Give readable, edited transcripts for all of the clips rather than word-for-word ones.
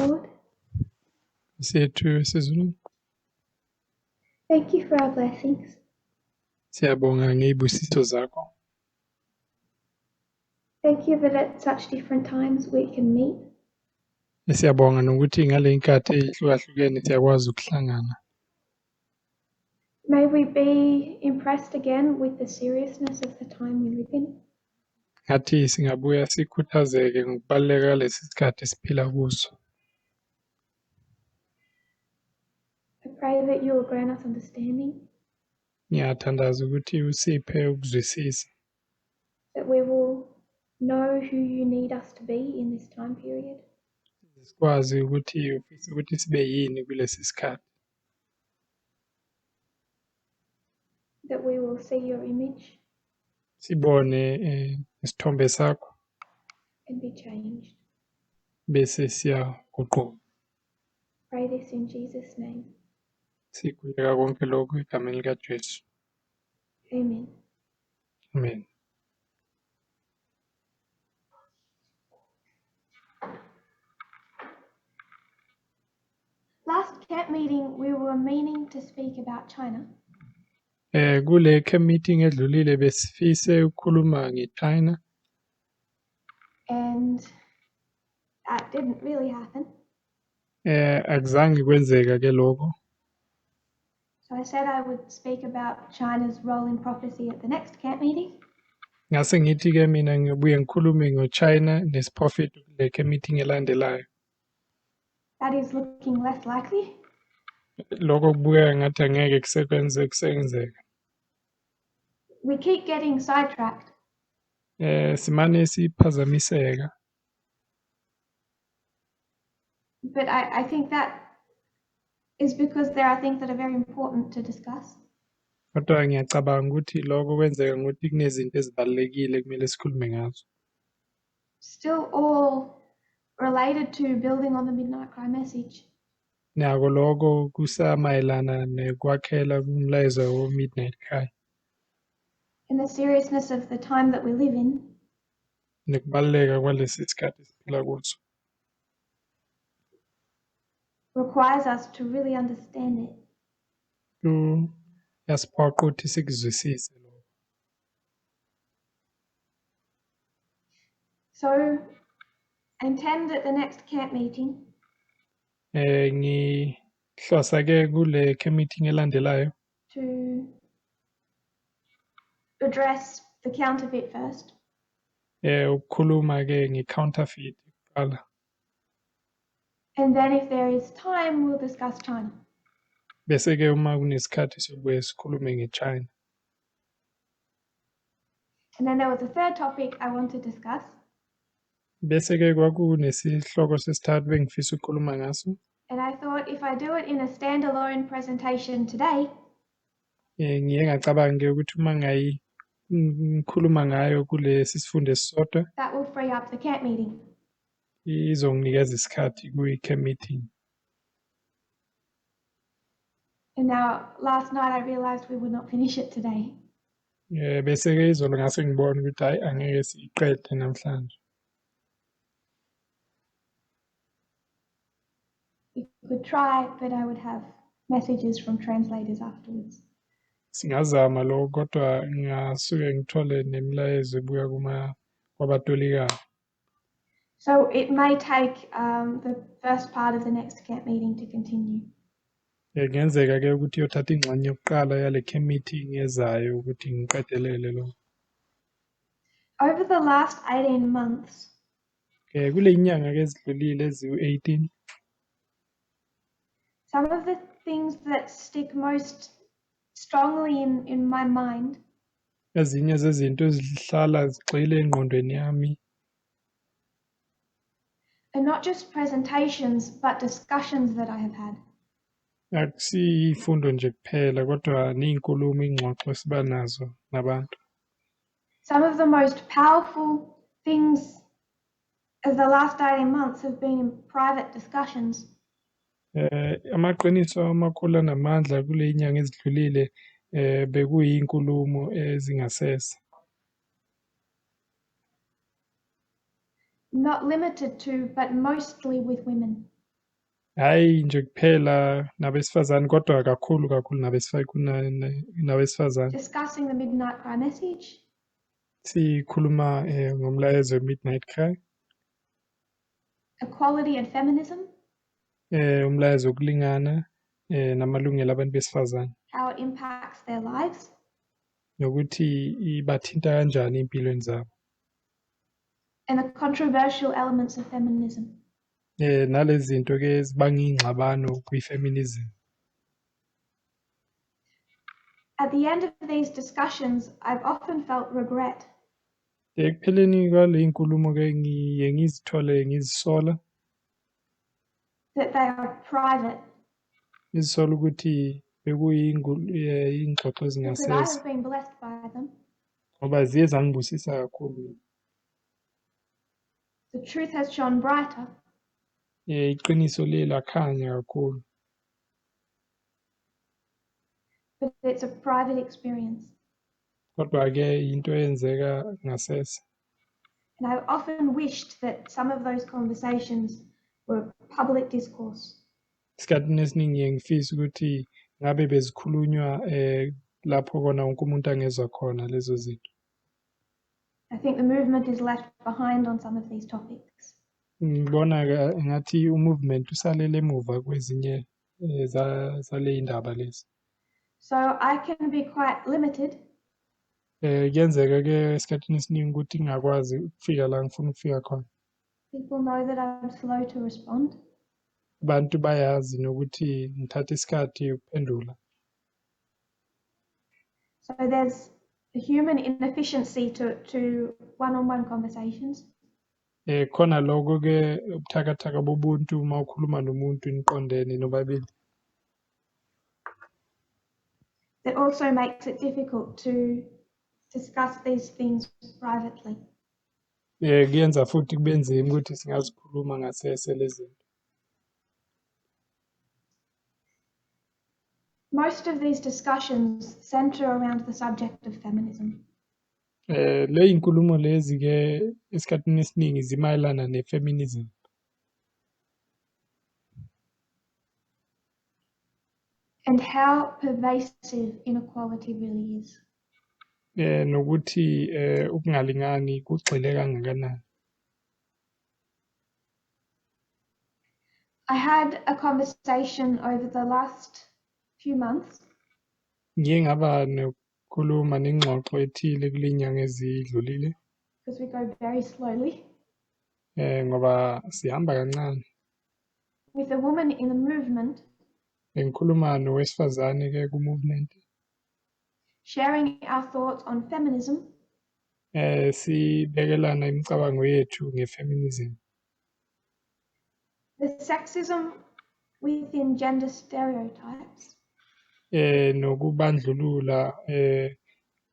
Lord, Nkosi yethu esezulwini, thank you for our blessings. Siyabonga ngey'busiso zakho. Thank you that at such different times we can meet. Siyabonga nokuthi ngale nkathi ey'hlukahlukene siyakwazi ukuhlangana. May we be impressed again with the seriousness of the time we live in. Ngathi singabuya sikhuthazeke ngokubaluleka kwalesi sikhathi esiphila kuso. I pray that you will grant us understanding. Ngiyathandaza ukuthi usiphe ukuzwisisa. That we will know who you need us to be in this time period. Sikwazi ukuthi ufisa ukuthi sibe yini kulesi sikhathi. That we will see your image. Sibone isithombe sakho. And be changed. Bese siyaguquka. Pray this in Jesus' name. Sikhuleka konke lokhu egameni likaJesu. Amen. Amen. Last camp meeting we were meaning to speak about China. Kule camp meeting edlulile besifise ukukhuluma ngeChina. And that didn't really happen. Akuzange kwenzeka ke lokho. So I said I would speak about China's role in prophecy at the next camp meeting. Ngase ngithi ke mina ngiyobuye ngikhulume ngoChina nesiprofeto kule camp meeting elandelayo. That is looking less likely. Lokho kubukeka ngathi angeke kusenzeka. We keep getting sidetracked. Simane siphazamiseka. But I think that is because there are things that are very important to discuss. Kodwa ngiyacabanga ukuthi lokho kwenzeka ngokuthi kunezinto ezibalulekile kumele sikhulume ngazo. Still all related to building on the Midnight Cry message. Nako lokho kusamayelana nekwakhela kumlayezo wo Midnight Cry. And the seriousness of the time that we live in. Nekubaluleka kwalesi sikhathi esiphila kuso. Requires us to really understand it. Kuyasiphoqa ukuthi sikuzwisise lokho. So, intend at the next camp meeting. Ngihlosa ke kule camp meeting elandelayo. To address the counterfeit first. Ukukhuluma ke nge-counterfeit kuqala. And then if there is time, we'll discuss China. Bese ke uma kunesikhathi siyobuye sikhulume ngeChina. And then there was a third topic I want to discuss. Bese ke kwakunesihloko sesithathu bengifisa ukukhuluma ngaso. And I thought if I do it in a standalone presentation today, ngiye ngacabanga ke ukuthi uma ngikhuluma ngayo kulesi sifundo esisodwa, that will free up the camp meeting. Izonginikeza isikhathi kwi-camp meeting. And now last night I realized we would not finish it today. Bese ke izolo ngase ngibona ukuthi hayi angeke siyiqede namhlanje. We could try, but I would have messages from translators afterwards. Singazama lokho kodwa ngasuke ngithole nemilayezo ebuya kuma kwabatolikayo. So it may take the first part of the next camp meeting to continue. Kungenzeka ke ukuthi iyothatha ingxenye yokuqala yale camp meeting ezayo ukuthi ngiqedelele lokho. Over the last 18 months. Kule nyanga ke ezidlulile eziwu-18. Some of the things that stick most strongly in my mind. Ezinye zezinto ezihlala zigxile engqondweni yami. And not just presentations, but discussions that I have had. Akusiyifundo nje kuphela kodwa nezinkulumo ingxoxo esiba nazo nabantu. Some of the most powerful things of the last 18 months have been in private discussions. Amaqiniso amakhulu anamandla kule inyanga ezidlulile bekuyinkulumo ezingasese. Not limited to, but mostly with women. Hhayi nje kuphela nabesifazane kodwa kakhulu kakhulu nabesifazane. Discussing the Midnight Cry message. Sikhuluma ngomlayezo we-Midnight Cry. Equality and feminism. Umlayezo wokulingana namalungelo abantu besifazane. How it impacts their lives. Nokuthi ibathinta kanjani empilweni zabo. And the controversial elements of feminism. Nalezi zinto ke ezibanga ingxabano kwi-feminism. At the end of these discussions, I've often felt regret. Ekupheleni kwale nkulumo ke ngiye ngizithole ngizisola. That they are private. Ngizisola ukuthi bekuyingxoxo Because I ezingasese. have been blessed by them. Ngoba ziye zangibusisa kakhulu. The truth has shone brighter. Iqiniso liye lakhanya kakhulu. But it's a private experience. Kodwa ke into eyenzeka ngasese. And I've often wished that some of those conversations were public discourse. Esikhathini esiningi ngiye ngifise ukuthi ngabe bezikhulunywa lapho kona wonke umuntu angezwa khona lezo zinto. I think the movement is left behind on some of these topics. Ngibona ngathi u-movement usalele emuva kwezinye zale indaba lezi. So I can be quite limited. Kuyenzeka ke esikhathini esiningi ukuthi ngingakwazi ukufika la ngifuna ukufika khona. People know that I'm slow to respond. Abantu bayazi nokuthi ngithatha isikhathi ukuphendula. So there's a human inefficiency to one-on-one conversations. Khona lokho ke ubuthakathaka bobuntu uma ukhuluma nomuntu niqondene nobabili. That also makes it difficult to discuss these things privately. Kuyenza futhi kube nzima ukuthi singazikhuluma ngasese lezi zinto. Most of these discussions center around the subject of feminism. Le inkulumo lezi ke esikhathini esiningi zimayelana ne-feminism. And how pervasive inequality really is. Nokuthi ukungalingani kugxile kangakanani. I had a conversation over the last few months. Ngiye ngaba nokukhuluma nengxoxo ethile kulenyanga ezidlulile. Because we go very slowly. Ngoba sihamba kancane. With a woman in the movement. Ngikhuluma nowesifazane ke ku movement. Sharing our thoughts on feminism. Sibekelana imicabango yethu nge-feminism. The sexism within gender stereotypes. Nokubandlulula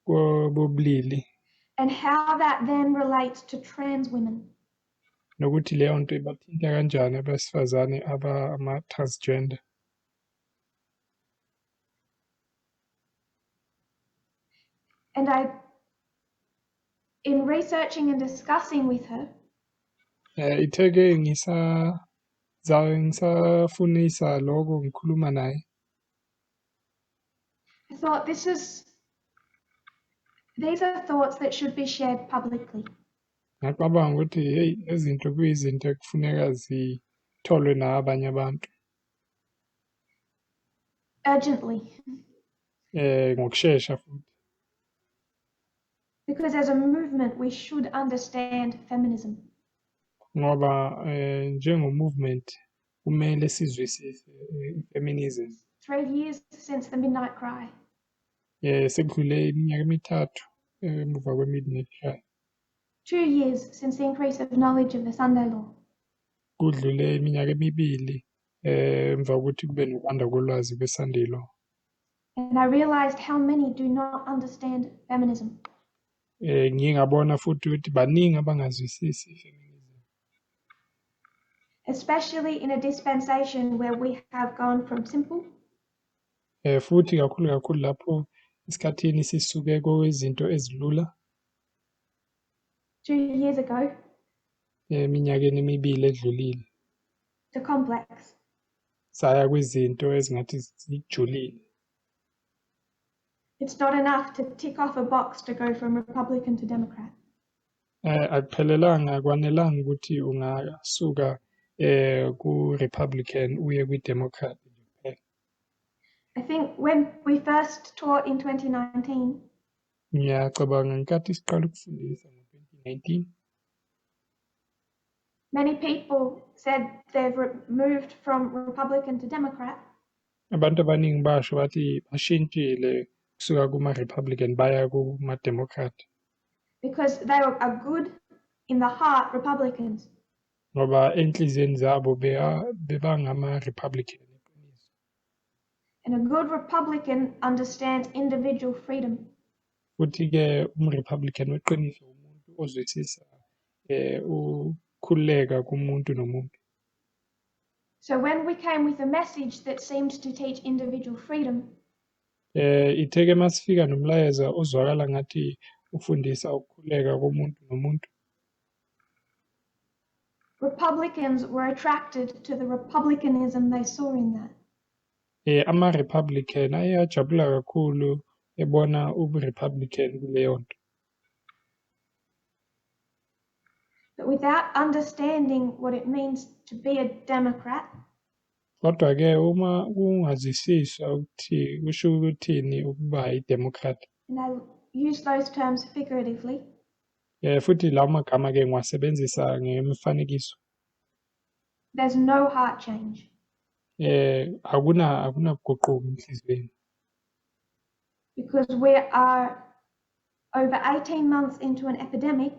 kobulili. And how that then relates to trans women. Nokuthi leyo nto ibathinta kanjani abesifazane ama-transgender. And I, in researching and discussing with her, Ithe-ke ngisafunisa lokho ngikhuluma naye. I thought these are thoughts that should be shared publicly. Ngacabanga ukuthi hey, izinto kuyizinto ekufuneka zitholwe nabanye abantu. Urgently. Ngokushesha futhi. Because as a movement we should understand feminism. Ngoba njengo-movement kumele sizwisise i-feminism. 3 years since the Midnight Cry. Sekudlule iminyaka emithathu emuva kwe-Midnight Cry. 2 years since the increase of knowledge of the Sunday Law. Kudlule iminyaka emibili emva kokuthi kube nokwanda kolwazi kwe-Sunday Law. And I realized how many do not understand feminism. Ngiye ngabona futhi ukuthi baningi abangazwisisi i-feminism. Especially in a dispensation where we have gone from simple. Futhi kakhulu kakhulu lapho esikhathini sisuke kwezinto ezilula. 2 years ago. Eminyakeni emibili edlulile. To complex. Saya kwizinto ezingathi zijulile. It's not enough to tick off a box to go from Republican to Democrat. Akuphelelanga, akwanelanga ukuthi ungasuka ku-Republican uye kwi-Democrat nje kuphela. I think when we first taught in 2019, Ngiyacabanga ngenkathi siqala ukufundisa ngo-2019, many people said they've moved from Republican to Democrat. Abantu abaningi basho bathi bashintshile kusuka kuma-Republican baya kuma-Democrat because they were a good in the heart Republicans. Ngoba enhliziyweni zabo bebangama-Republican eqiniso. And a good Republican understands individual freedom. Futhi-ke um-Republican weqiniso umuntu ozwisisa ukukhululeka kumuntu nomuntu. So when we came with a message that seemed to teach individual freedom, Ithe-ke masifika nomlayezo ozwakala ngathi ufundisa ukukhululeka komuntu nomuntu, Republicans were attracted to the republicanism they saw in that. Ama-Republican aye ajabula kakhulu ebona ubu-Republican kuleyo nto. But without understanding what it means to be a Democrat, Kodwa-ke uma kungazwisiswa ukuthi kusho ukuthini ukuba i-Democrat, and I use those terms figuratively, futhi lawo magama-ke ngiwasebenzisa ngemifanekiso, there's no heart change. Akunakuguquka enhliziyweni. Because we are over 18 months into an epidemic,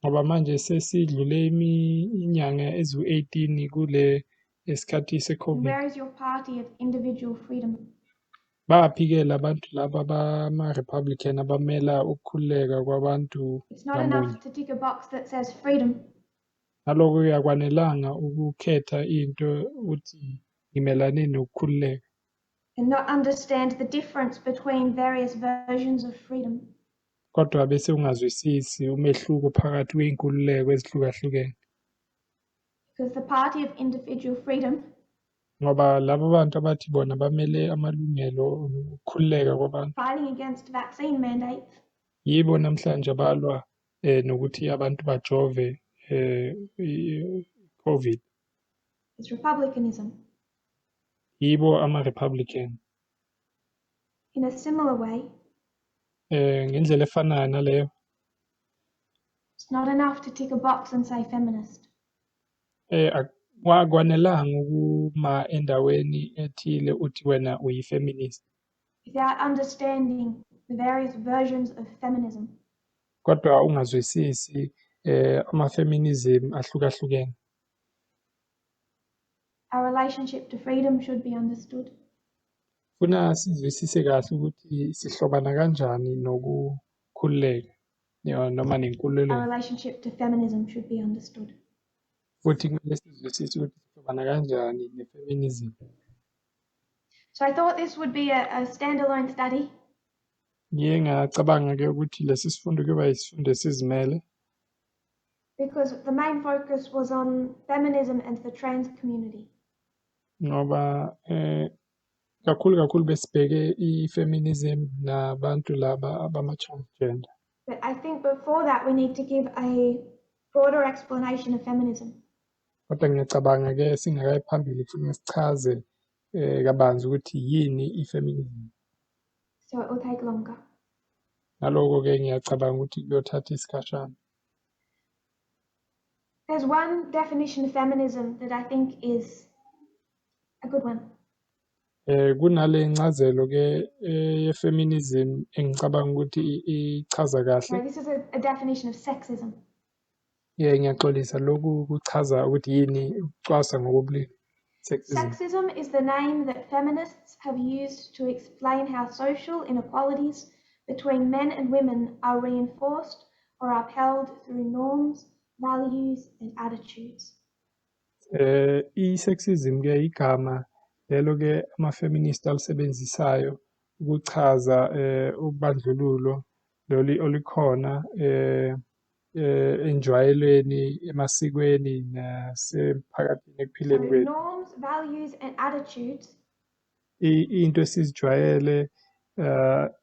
Ngoba manje sesidlule inyanga eziwu-18 kule esikhathi se-COVID. Where is your party of individual freedom? Baphi-ke labantu laba bama-Republican abamela ukukhululeka kwabantu It's not ngamunye? enough to tick a box that says freedom. Naloko-ke akwanelanga ukukhetha into uthi ngimelane nokukhululeka. And not understand the difference between various versions of freedom. Kodwa bese ungazwisisi umehluko phakathi kwey'nkululeko ezihlukahlukene. Because the party of individual freedom Ngoba labo bantu abathi bona bamele amalungelo nokukhululeka kwabantu, fighting against vaccine mandates, yibo namhlanje abalwa nokuthi abantu bajove i-COVID. It's republicanism. Yibo ama-Republican. In a similar way, Ngendlela efanayo naleyo, it's not enough to tick a box and say feminist. Akwanelanga ukuma endaweni ethile uthi wena uyi-feminist. Without understanding the various versions of feminism. Kodwa ungazwisisi ama-feminism ahlukahlukene. Our relationship to freedom should be understood. Funa sizwisise kahle ukuthi sihlobana kanjani nokukhululeka noma nenkululeko. Our relationship to feminism should be understood. Futhi kumele sizwisise ukuthi sihlobana kanjani ne-feminism. So I thought this would be a standalone study. Ngiye ngacabanga ke ukuthi lesi sifundo kuyoba isifundo esizimele. Because the main focus was on feminism and the trans community. Ngoba kakhulu kakhulu besibheke i-feminism nabantu laba abama-transgender. But I think before that we need to give a broader explanation of feminism. Kodwa ngiyacabanga ke singakayi phambili kufanele sichaze kabanzi ukuthi yini i-feminism. So it will take longer. Naloko ke ngiyacabanga ukuthi kuyothatha isikhashana. There's one definition of feminism that I think is a good one. Kunale ncazelo ke ye-feminism engicabanga ukuthi ichaza kahle. So this is a definition of sexism. Ngiyaxolisa, lokhu kuchaza ukuthi yini ukucwasa ngokobulili. Sexism. Sexism is the name that feminists have used to explain how social inequalities between men and women are reinforced or upheld through norms, values and attitudes. I-sexism ke igama lelo ke ama-feminist alisebenzisayo ukuchaza ubandlululo lolu olukhona Enjwayelweni, emasikweni nasemphakathini So ekuphileni kwethu. norms, values, and attitudes Into esizijwayele,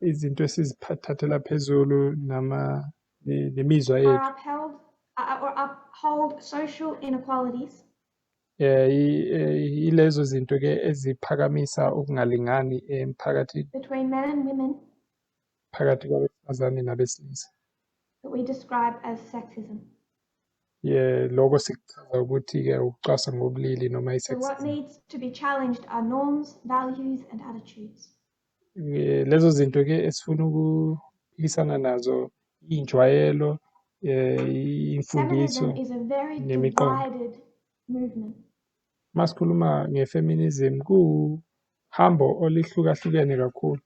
izinto esizithathela phezulu nama nemizwa are yethu. upheld or uphold social inequalities. Ilezo zinto ke eziphakamisa ukungalingani emphakathini between men and women phakathi kwabesifazane nabesilisa. that we describe as sexism. Yeah, lokho sikuchaza ukuthi-ke ukucwasa ngobulili noma So what i-sexism. needs to be challenged are norms, values, and attitudes. Lezo zinto ke esifuna ukuphikisana nazo injwayelo, imfundiso Feminism is a very nemiqondo. divided movement. Masikhuluma nge-feminism kuhambo olihlukahlukene kakhulu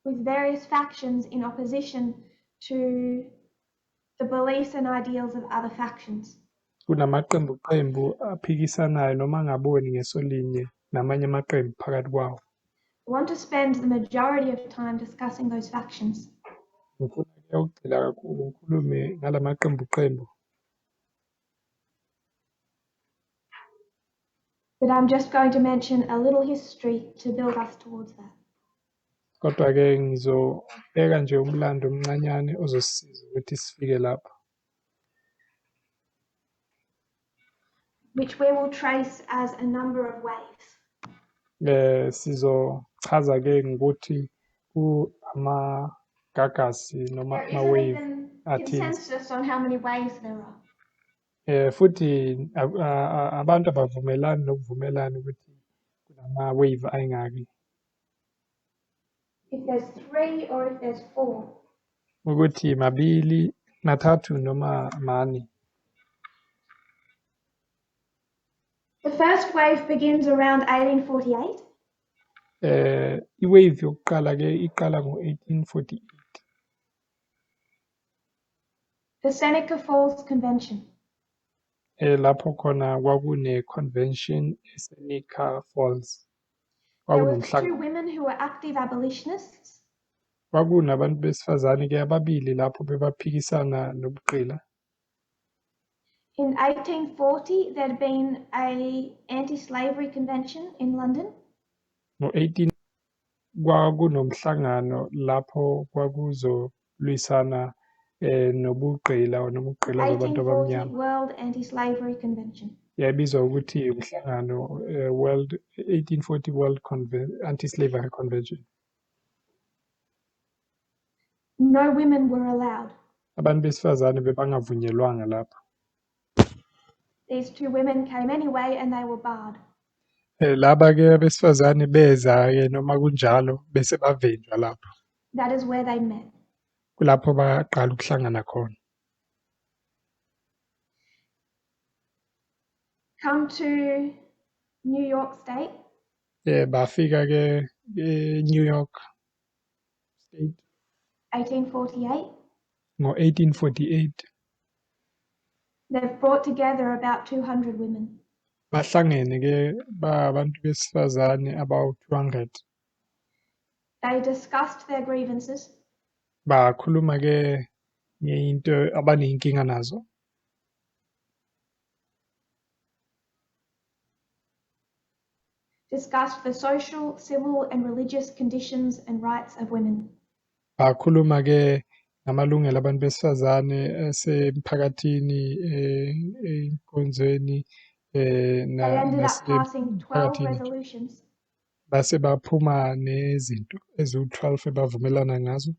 with various factions in opposition to the beliefs and ideals of other factions. Kunamaqembu qembu aphikisanayo noma angaboni ngesolinye namanye amaqembu phakathi kwawo. I want to spend the majority of time discussing those factions. Ngifuna ke ukugxila kakhulu ngikhulume ngalamaqembu qembu. But I'm just going to mention a little history to build us towards that. Kodwa ke ngizobeka nje umlando omncanyane ozosisiza ukuthi sifike lapho. Which we will trace as a number of waves. Sizochaza ke ngokuthi ku amagagasi noma There isn't ama-wave even athize. consensus on how many waves there are. Futhi abantu abavumelani nokuvumelana ukuthi kunama-wave ayingaki. If there's 3 or if there's 4. Ukuthi mabili, mathathu noma mane. The first wave begins around 1848. I-wave yokuqala ke iqala ngo-1848. The Seneca Falls Convention. Lapho khona kwakune convention eSeneca Falls. There were 2 women who were active abolitionists. Kwakunabantu besifazane ke ababili lapho bebaphikisana nobugqila. In 1840 there'd been a anti-slavery convention in London. Ngo-18 kwakunomhlangano lapho kwakuzolwisana nobugqila noma ukugqilazwa kwabantu 1840 abamnyama. World Anti-Slavery Convention. Yayibizwa ukuthi umhlangano World 1840 World Anti-Slavery Convention. No women were allowed. Abantu besifazane bebangavunyelwanga lapho. These 2 women came anyway and they were barred. Laba ke abesifazane beza ke noma kunjalo bese bavinjwa lapho. That is where they met. Kulapho baqala ukuhlangana khona. Come to New York State. Bafika ke e New York State. 1848. Ngo-1848. They've brought together about 200 women. Bahlangene ke ba abantu besifazane about 200. They discussed their grievances. Bakhuluma ke ngento abanenkinga nazo. Discussed the social, civil and religious conditions and rights of women. Bakhuluma ke ngamalungelo abantu besifazane esemphakathini, enkonzweni, They ended up passing 12 nasemphakathini. resolutions. Base baphuma nezinto eziwu-12 ebavumelana ngazo.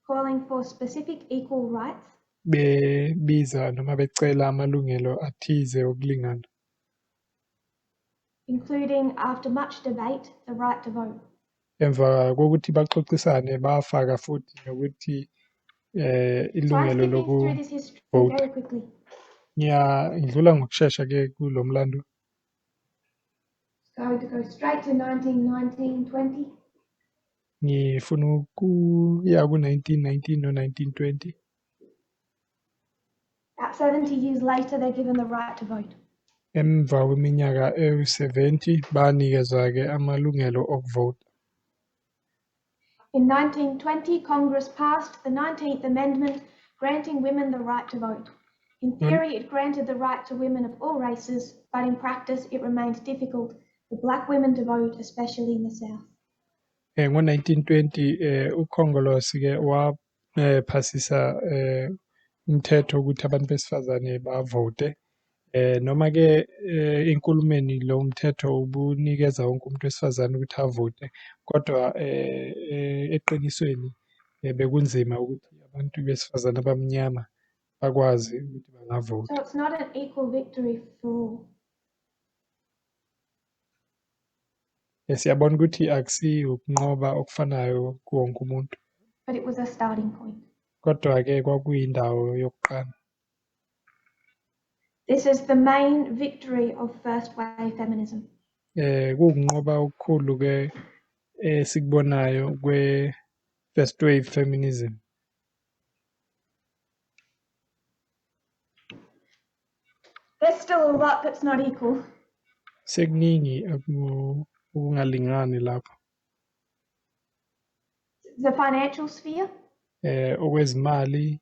Calling for specific equal rights. Bebiza noma becela amalungelo athize okulingana. Including, after much debate, the right to vote. Emva kokuthi baxoxisane bafaka futhi nokuthi So I'm ilungelo skipping through this history lokuvota. very quickly. Ngiyadlula ngokushesha ke kulo mlando. It's going to go straight to 1919-20. Ngifuna ukuya ku-1919 no 1920. About 70 years later, they're given the right to vote. Emva kweminyaka ewu-70 banikezwa ke amalungelo okuvota. In 1920, Congress passed the 19th Amendment, granting women the right to vote. In theory, it granted the right to women of all races, but in practice, it remained difficult for black women to vote, especially in the South. Ngo-1920 uKhongolose ke waphasisa umthetho ukuthi abantu besifazane bavote, noma ke enkulumeni lo mthetho ubunikeza wonke umuntu wesifazane ukuthi avote, kodwa eqinisweni bekunzima ukuthi abantu besifazane abamnyama bakwazi ukuthi bangavota. So it's not an equal victory for all. Siyabona ukuthi akusiyo ukunqoba okufanayo kuwonke umuntu. But it was a starting point. Kodwa ke kwakuyindawo yokuqala. This is the main victory of first wave feminism. Kuwukunqoba okukhulu ke esikubonayo kwe first wave feminism. There's still a lot that's not equal. Sekuningi okungalingani lapho. The financial sphere. Okwezimali.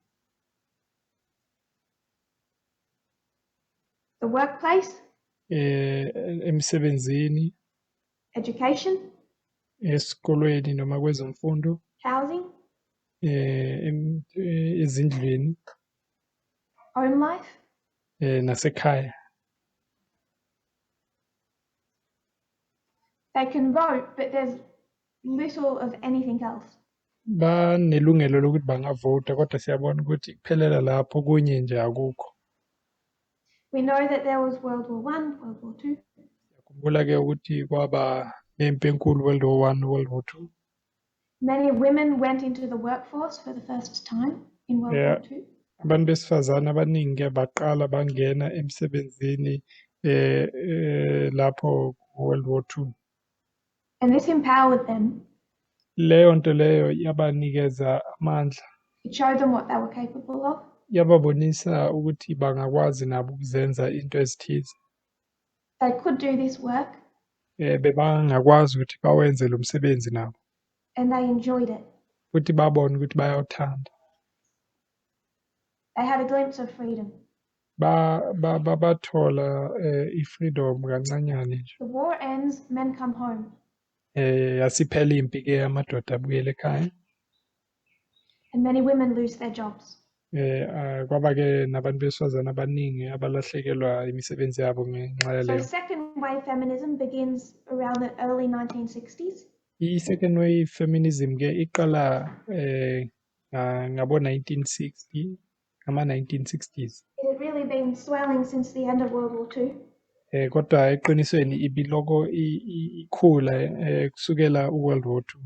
The workplace. Emsebenzini. Education. Esikolweni noma kwezemfundo. Housing. Ezindlini. Home life. Nasekhaya. They can vote, but there's little of anything else. Banelungelo lokuthi bangavota, kodwa siyabona ukuthi kuphelela lapho, kunye nje akukho. We know that there was World War I, World War II. Siyakhumbula ke ukuthi kwaba nempi enkulu, World War I, World War II. Many women went into the workforce for the first time in World War II. Abantu besifazane abaningi ke baqala bangena emsebenzini lapho World War II. And this empowered them. Leyo nto leyo yabanikeza amandla. It showed them what they were capable of. Yababonisa ukuthi bangakwazi nabo ukuzenza into ezithize. They could do this work. Bebangakwazi ukuthi bawenze lo msebenzi nabo. And they enjoyed it. Futhi babona ukuthi bayawuthanda. They had a glimpse of freedom. Bathola i-freedom kancanyane nje. The war ends, men come home. Yasiphela impi ke, amadoda abuyele ekhaya. And many women lose their jobs. Kwaba ke nabantu besifazane abaningi abalahlekelwa imisebenzi yabo ngenxa yaleyo. So second wave feminism begins around the early 1960s. I-second wave feminism ke iqala ngabo 1960, ngama 1960s. It had really been swelling since the end of World War II. Kodwa eqinisweni ibiloko ikhula kusukela uWorld War II.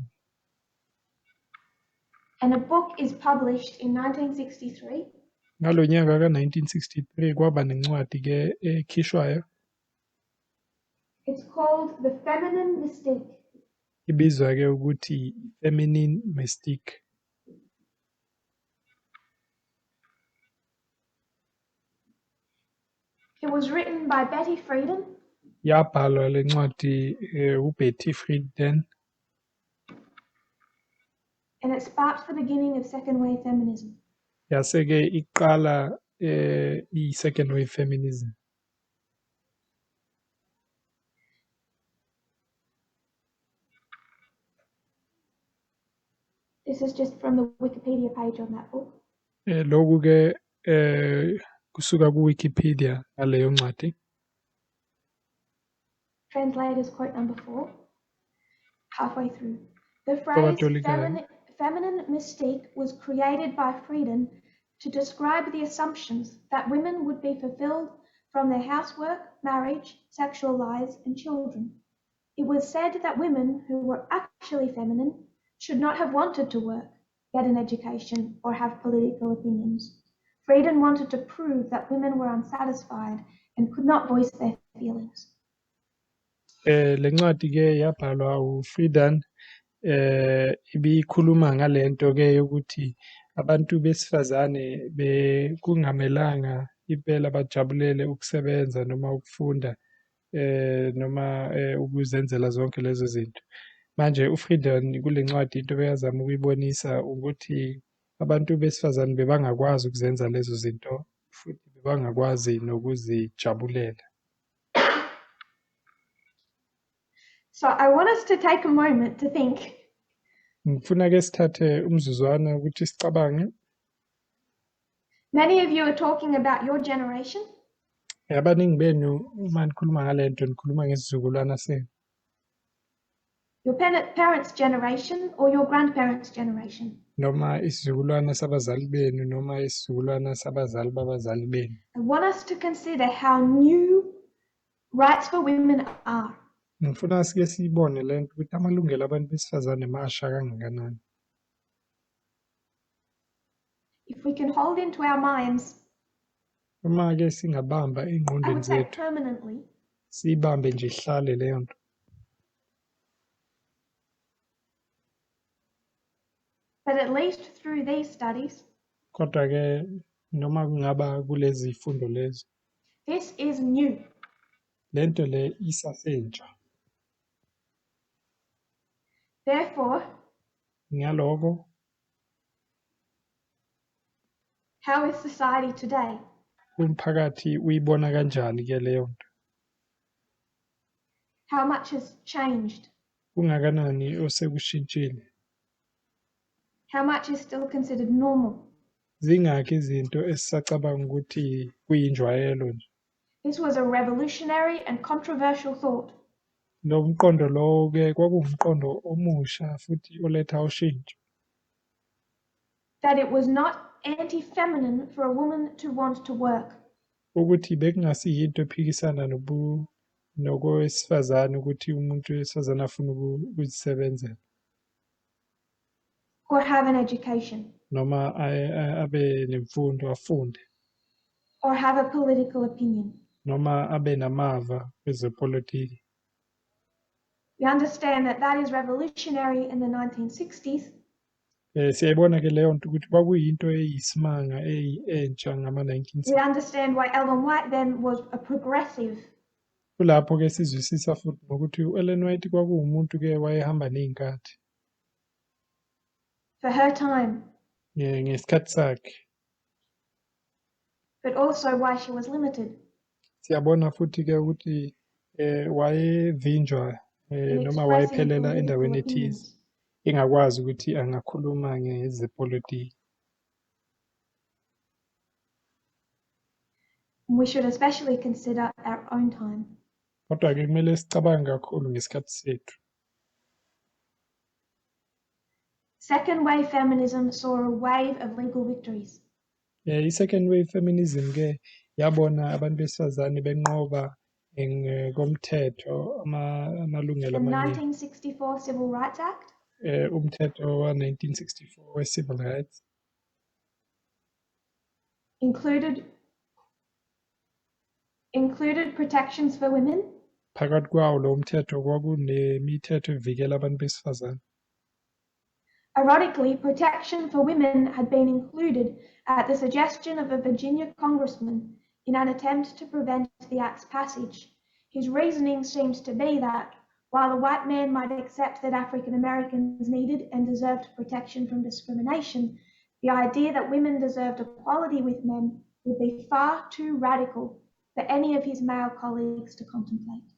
And a book is published in 1963. Ngalo nyaka ka-1963 kwaba nencwadi ke ekhishwayo. It's called The Feminine Mystique. Ibizwa ke ukuthi Feminine Mystique. It was written by Betty Friedan. Yabhalwa le ncwadi uBetty Friedan. And it sparked the beginning of second wave feminism. Yase-ke iqala i-second wave feminism. This is just from the Wikipedia page on that book. Lokhu ke kusuka ku-Wikipedia ngaleyo ncwadi. Translators quote number 4, halfway through. The phrase feminine mystique was created by Friedan to describe the assumptions that women would be fulfilled from their housework, marriage, sexual lives, and children. It was said that women who were actually feminine should not have wanted to work, get an education, or have political opinions. Friedan wanted to prove that women were unsatisfied and could not voice their feelings. Le ncwadi ke yabhalwa uFriedan, ibikhuluma ngalento ke yokuthi abantu besifazane bekungamelanga impela bajabulele ukusebenza noma ukufunda noma ukuzenzela zonke lezo zinto. Manje uFrieden kule ncwadi into bekazama ukuyibonisa ukuthi abantu besifazane bebangakwazi ukuzenza lezo zinto futhi bebangakwazi nokuzijabulela. So I want us to take a moment to think. Ngifuna ke sithathe umzuzwana ukuthi sicabange. Many of you are talking about your generation. Abaningi benu uma nikhuluma ngale nto nikhuluma ngesizukulwana senu. Your parents' generation or your grandparents' generation. Noma isizukulwana sabazali benu noma isizukulwana sabazali babazali benu. I want us to consider how new rights for women are. Ngifuna sike siyibone le nto ukuthi amalungelo abantu besifazane masha kangakanani. If we can hold into our minds, uma ke singabamba engqondweni zethu, permanently, siyibambe nje ihlale leyo nto. But at least through these studies, kodwa ke noma kungaba kulezi zifundo lezi, this is new. Lento le isasentsha. Therefore, ngaloko, how is society today? Umphakathi uyibona kanjani ke leyo nto? How much has changed? Kungakanani osekushintshile? How much is still considered normal? Zingakhi izinto esisacabanga ukuthi kuyinjwayelo nje? This was a revolutionary and controversial thought. Lo mqondo lo ke kwakuwumqondo omusha futhi oletha ushintsho. That it was not anti-feminine for a woman to want to work. Ukuthi bekungasiyinto ephikisana nokowesifazane ukuthi umuntu wesifazane afune ukuzisebenzela. Or have an education. Noma abe nemfundo afunde. Or have a political opinion. Noma abe namava kwezepolitiki. We understand that that is revolutionary in the 1960s. Siyayibona ke leyo nto ukuthi kwakuyinto eyisimanga entsha ngama-1960s. We understand why Ellen White then was a progressive. Kulapho ke sizwisisa futhi nokuthi uEllen White kwakuwumuntu ke wayehamba nezinkathi. For her time. Ngesikhathi sakhe. But also why she was limited. Siyabona futhi ke ukuthi wayevinjwa noma wayephelela endaweni ethize engakwazi ukuthi angakhuluma ngezepolitiki. We should especially consider our own time. Kodwa ke kumele sicabange kakhulu ngesikhathi sethu. Second wave feminism saw a wave of legal victories. I-second wave feminism ke yabona abantu besifazane benqoba komthetho amalungelo amaningi. The 1964 Civil Rights Act. Umthetho wa 1964 we Civil Rights included protections for women. Phakathi kwawo lo mthetho kwakunemithetho evikela abantu besifazane. Ironically, protection for women had been included at the suggestion of a Virginia congressman in an attempt to prevent the act's passage. His reasoning seemed to be that while a white man might accept that African Americans needed and deserved protection from discrimination, the idea that women deserved equality with men would be far too radical for any of his male colleagues to contemplate.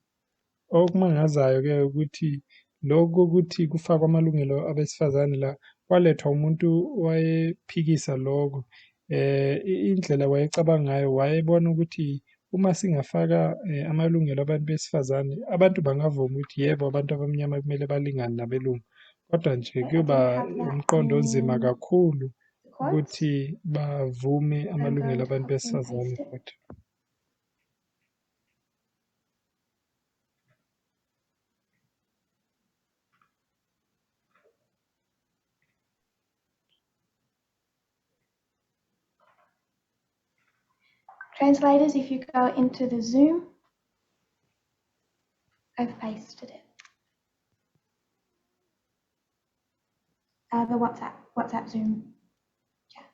Okumangazayo ke ukuthi lokho ukuthi kufakwa amalungelo abesifazane la kwalethwa umuntu wayephikisa lokho. Indlela wayecabanga ngayo wayebona ukuthi uma singafaka amalungelo abantu besifazane abantu bangavuma ukuthi yebo abantu abamnyama kumele balingane nabelungu, kodwa nje kuyoba umqondo onzima kakhulu ukuthi bavume amalungelo abantu besifazane futhi. Translators, if you go into the Zoom, I've pasted it. The WhatsApp Zoom chat.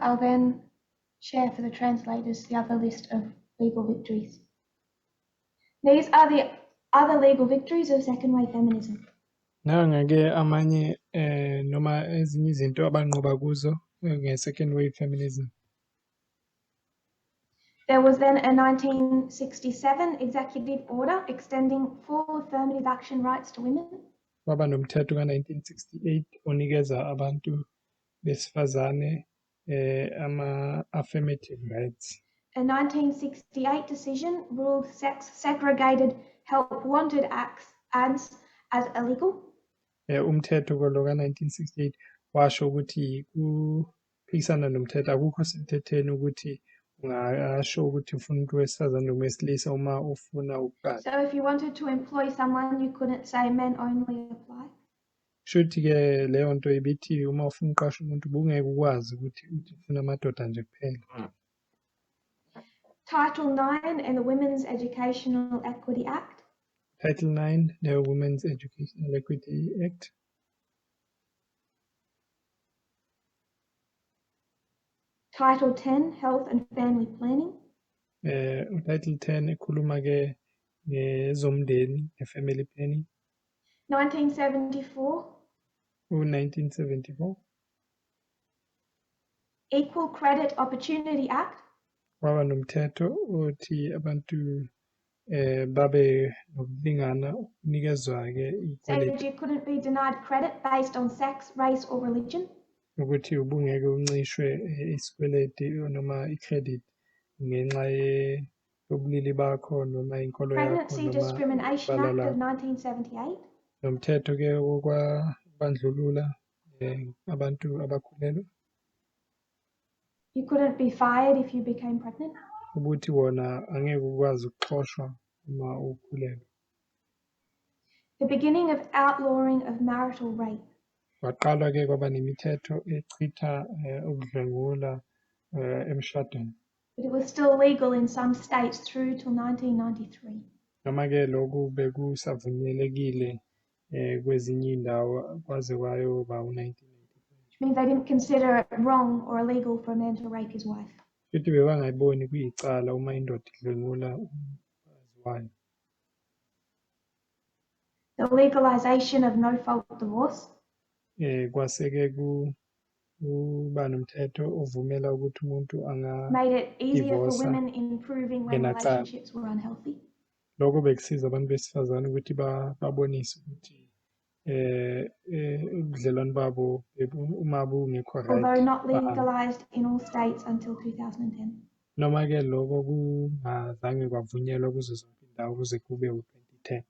I'll then share for the translators the other list of legal victories. These are the other legal victories of second wave feminism. Nanga-ke amanye noma ezinye izinto abanqoba kuzo nge-second wave feminism. There was then a 1967 executive order extending full affirmative action rights to women. Kwaba nomthetho ka-1968 onikeza abantu besifazane ama-affirmative rights. A 1968 decision ruled sex-segregated help wanted acts ads as illegal. Umthetho lo ka-1968 washo ukuthi kuphikisana nomthetho, akukho semthethweni ukuthi ungasho ukuthi ufuna umuntu wesifazane noma wesilisa uma ufuna ukuqala. So if you wanted to employ someone, you couldn't say men only apply. Kushuthi-ke leyo nto ibithi uma ufuna uqasha umuntu ubungeke ukwazi ukuthi uthi ufuna amadoda nje kuphela. Title IX and the Women's Educational Equity Act. Title IX, the Women's Educational Equity Act. Title X, Health and Family Planning. Title X ekhuluma-ke ngezomndeni, nge-family planning. 1974. U-1974. Equal Credit Opportunity Act. Kwaba nomthetho othi abantu babe nokulingana ukunikezwa-ke Said you couldn't be denied credit based on sex, race or religion. Ukuthi ubungeke uncishwe isikweleti noma i-credit ngenxa yobulili bakho noma inkolo yakho Pregnancy noma Discrimination ibala Act of lakho. 1978. Nomthetho-ke wokubandlulula abantu abakhulelwe. You couldn't be fired if you became pregnant. Ukuthi wona angeke ukwazi ukuxoshwa uma ukhulelwe. The beginning of outlawing of marital rape. Kwaqalwa-ke kwaba nemithetho echitha ukudlwengula emshadweni. But it was still legal in some states through till 1993. Noma-ke lokhu bekusavumelekile kwezinye iy'ndawo kwaze kwayoba u-1993. Which means they didn't consider it wrong or illegal for a man to rape his wife. Futhi bebangayiboni kuyicala uma indoda idlwengula umfazi wayo. The legalization of no-fault divorce. Kwase-ke kuba nomthetho ovumela ukuthi umuntu Made it easier for anga-divorce women in proving when ngenacala. Relationships were unhealthy. Lokho bekusiza abantu besifazane ukuthi babonise ukuthi ubudlelwane babo uma bungekho right. Although not Bahambe. Legalized in all states until 2010. Noma-ke lokho kungazange kwavunyelwa kuzo zonke indawo kuze kube u-2010.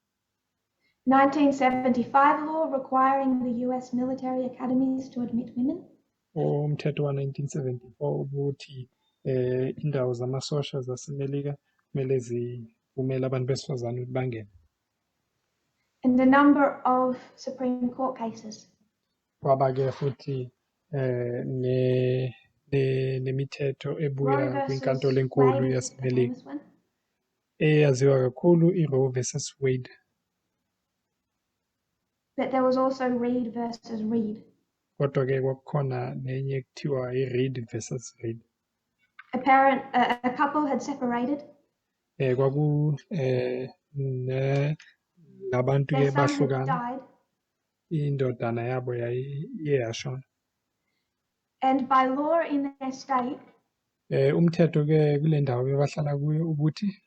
1975 law requiring the US military academies to admit women. Umthetho wa-1974 ubuthi indawo zamasosha zaseMelika kumele zivumele abantu besifazane ukuthi bangene. And a number of Supreme Court cases. Kwaba-ke futhi nemithetho ebuya Roe versus kwinkantolo enkulu Wade is the yaseMelika. Famous one. Eyaziwa kakhulu i-Roe versus Wade. But there was also Reed versus Reed. Kodwa-ke kwakukhona nenye ekuthiwa i-Reed versus Reed. A couple had separated. Kwaku ne labantu Their ke son had bahlukana. Died. Indodana yabo yayiye yashona. And by law in their state, Umthetho ke kule ndawo bebahlala kuyo ukuthi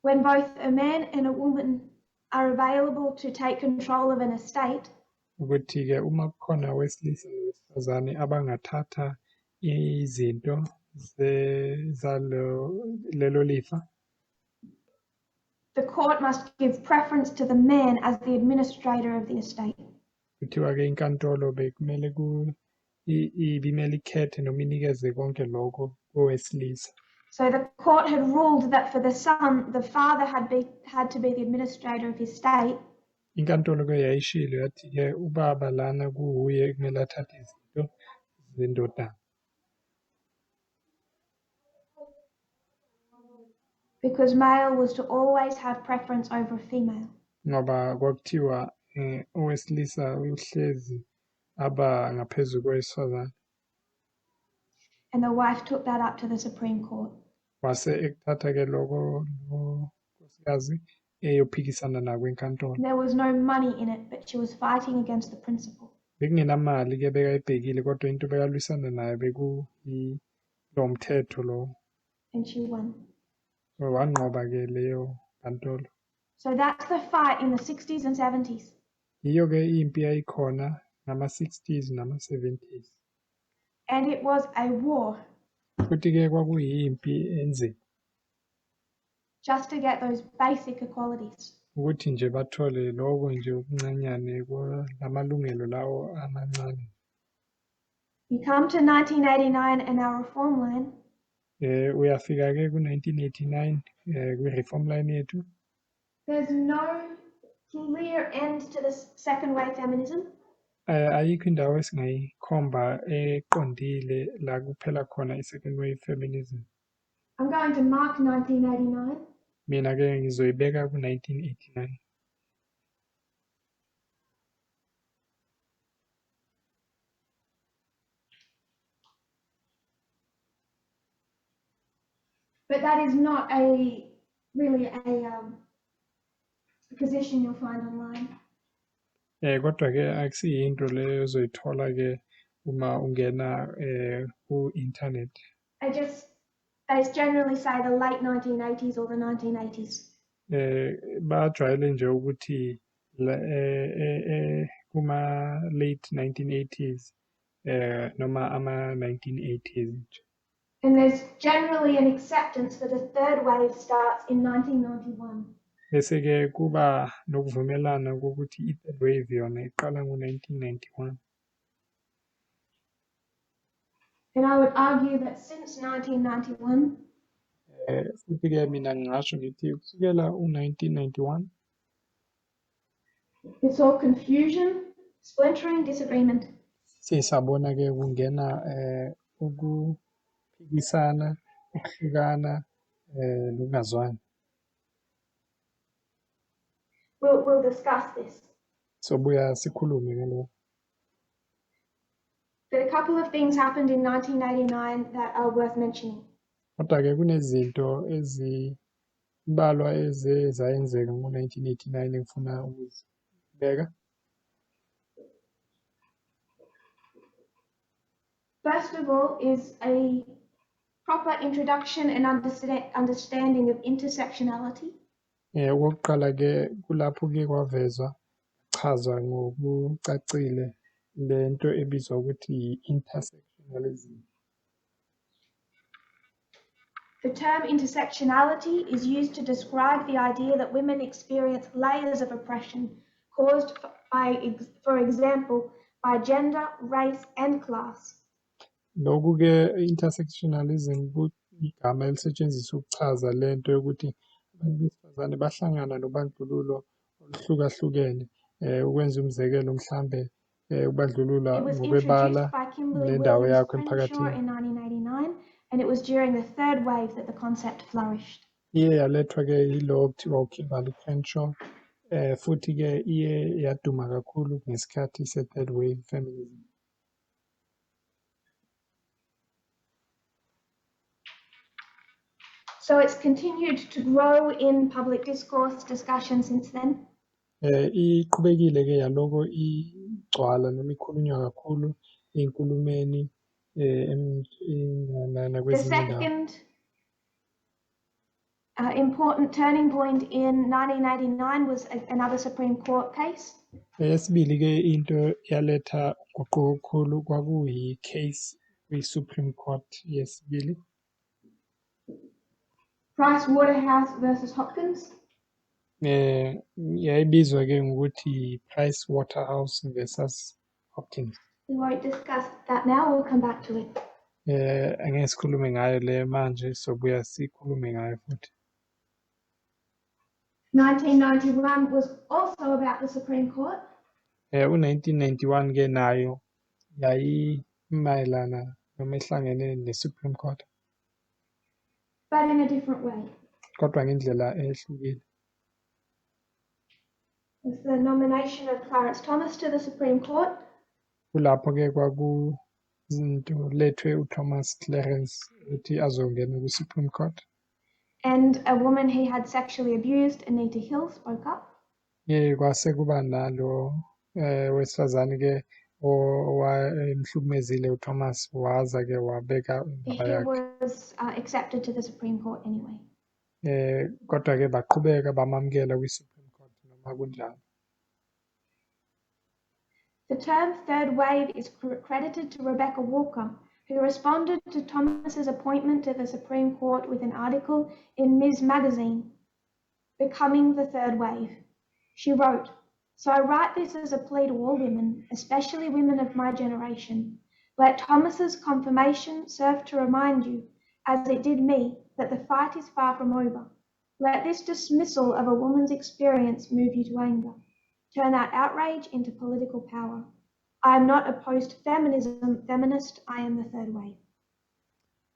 when both a man and a woman are available to take control of an estate, ukuthi ke uma kukhona owesilisa nowesifazane abangathatha izinto zalo lelo lifa, the court must give preference to the man as the administrator of the estate. Kuthiwa ke inkantolo bekumele ku ibimele ikhethe noma inikeze konke lokho kowesilisa. So the court had ruled that for the son, the father had to be the administrator of his estate. Inkantolo ke yayishilo yathi ke ubaba lana kuwuye kumele athathe izinto zendodana. Because male was to always have preference over female. Ngoba kwakuthiwa owesilisa uhlezi aba ngaphezu kowesifazane. And the wife took that up to the Supreme Court. Wase ekuthatha-ke loko lo nkosikazi eyophikisana nako enkantolo. There was no money in it, but she was fighting against the principle. Bekungenamali-ke bekayibhekile kodwa into bekalwisana nayo bekuyi-lo mthetho lo. And she won. Wanqoba-ke leyo nkantolo. So that's the fight in the 60s and 70s. Yiyo-ke impi yayikhona ngama-60s nama-70s. And it was a war. Futhi-ke kwakuyimpi enzima. Just to get those basic equalities. Ukuthi nje bathole lokho nje okuncanyane lamalungelo lawo amancane. You come to 1989 and our reform line. Uyafika-ke ku-1989 kwi-reform line yethu. There's no clear end to this second wave feminism. Ayikho indawo esingayikhomba eqondile la kuphela khona i-second wave feminism. I'm going to mark 1989. Mina-ke ngizoyibeka ku-1989. But that is not a really a position you'll find online. Kodwa-ke akusiyinto leyo ozoyithola-ke uma ungena ku-internet. They generally say the late 1980s or the 1980s. Bajwayele nje ukuthi kuma late 1980s noma ama 1980s nje. And there's generally an acceptance that a third wave starts in 1991. Bese-ke kuba nokuvumelana kokuthi i-third wave yona iqala ngo-1991. And I would argue that since 1991, Futhi-ke mina ngingasho ngithi kusukela u-1991, it's all confusion, splintering, disagreement. Sesabona-ke kungena ukuphikisana, ukuhlukana, nokungazwani. We'll discuss this. Sobuya sikhulume ngalokho. But a couple of things happened in 1989 that are worth mentioning. Kodwa-ke kunezinto ezimbalwa ezayenzeka ngo-1989 engifuna ukuzibeka. First of all is a proper introduction and understanding of intersectionality. Okokuqala-ke kulapho ke kwavezwa chazwa ngokucacile lento ebizwa ukuthi i-intersectionalism. The term intersectionality is used to describe the idea that women experience layers of oppression caused by, for example, by gender, race, and class. Lokhu-ke intersectionalism igama elisetshenziswa ukuchaza lento yokuthi abantu besifazane bahlangana nobandlululo oluhlukahlukene. Ukwenza umzekelo mhlambe ubandlulula It was ngokwebala introduced by Kimberly nendawo Williams yakho Crenshaw emphakathini. in 1989, and it was during the third wave that the concept flourished. Iye yalethwa-ke yilo okuthiwa uKimberly Crenshaw, futhi-ke iye yaduma kakhulu ngesikhathi se-third wave feminism. So it's continued to grow in public discourse discussion since then. Iqhubekile-ke yaloko igcwala noma ikhulunywa kakhulu ey'nkulumeni The nakwezinye iy'ndawo. second important turning point in 1989 was another Supreme Court case. Eyesibili-ke into yaletha uguquko okukhulu kwakuyi-case kwi-Supreme Court yesibili. Price Waterhouse versus Hopkins. Yayibizwa ke ngokuthi Price Waterhouse versus Hopkins. We won't discuss that now, we'll come back to it. Angeke sikhulume ngayo le manje, sobuya sikhulume ngayo futhi. 1991 was also about the Supreme Court. U-1991 ke nayo yayimayelana noma ihlangene ne-Supreme Court. But in a different way. Kodwa ngendlela ehlukile. With the nomination of Clarence Thomas to the Supreme Court. Kulapho-ke kwakulethwe uThomas Clarence ukuthi azongena kwi-Supreme Court. And a woman he had sexually abused, Anita Hill, spoke up. Kwase kuba nalo wesifazane-ke owayemhlukumezile uThomas, waza-ke wabeka indaba He yakhe. was accepted to the Supreme Court anyway. Kodwa-ke baqhubeka bamamukela kwi-Supreme Court noma kunjalo. The term third wave is credited to Rebecca Walker, who responded to Thomas's appointment to the Supreme Court with an article in Ms. Magazine, Becoming the Third Wave. She wrote, "So I write this as a plea to all women, especially women of my generation. Let Thomas's confirmation serve to remind you, as it did me, that the fight is far from over. Let this dismissal of a woman's experience move you to anger. Turn that outrage into political power. I am not a post-feminism feminist, I am the third wave."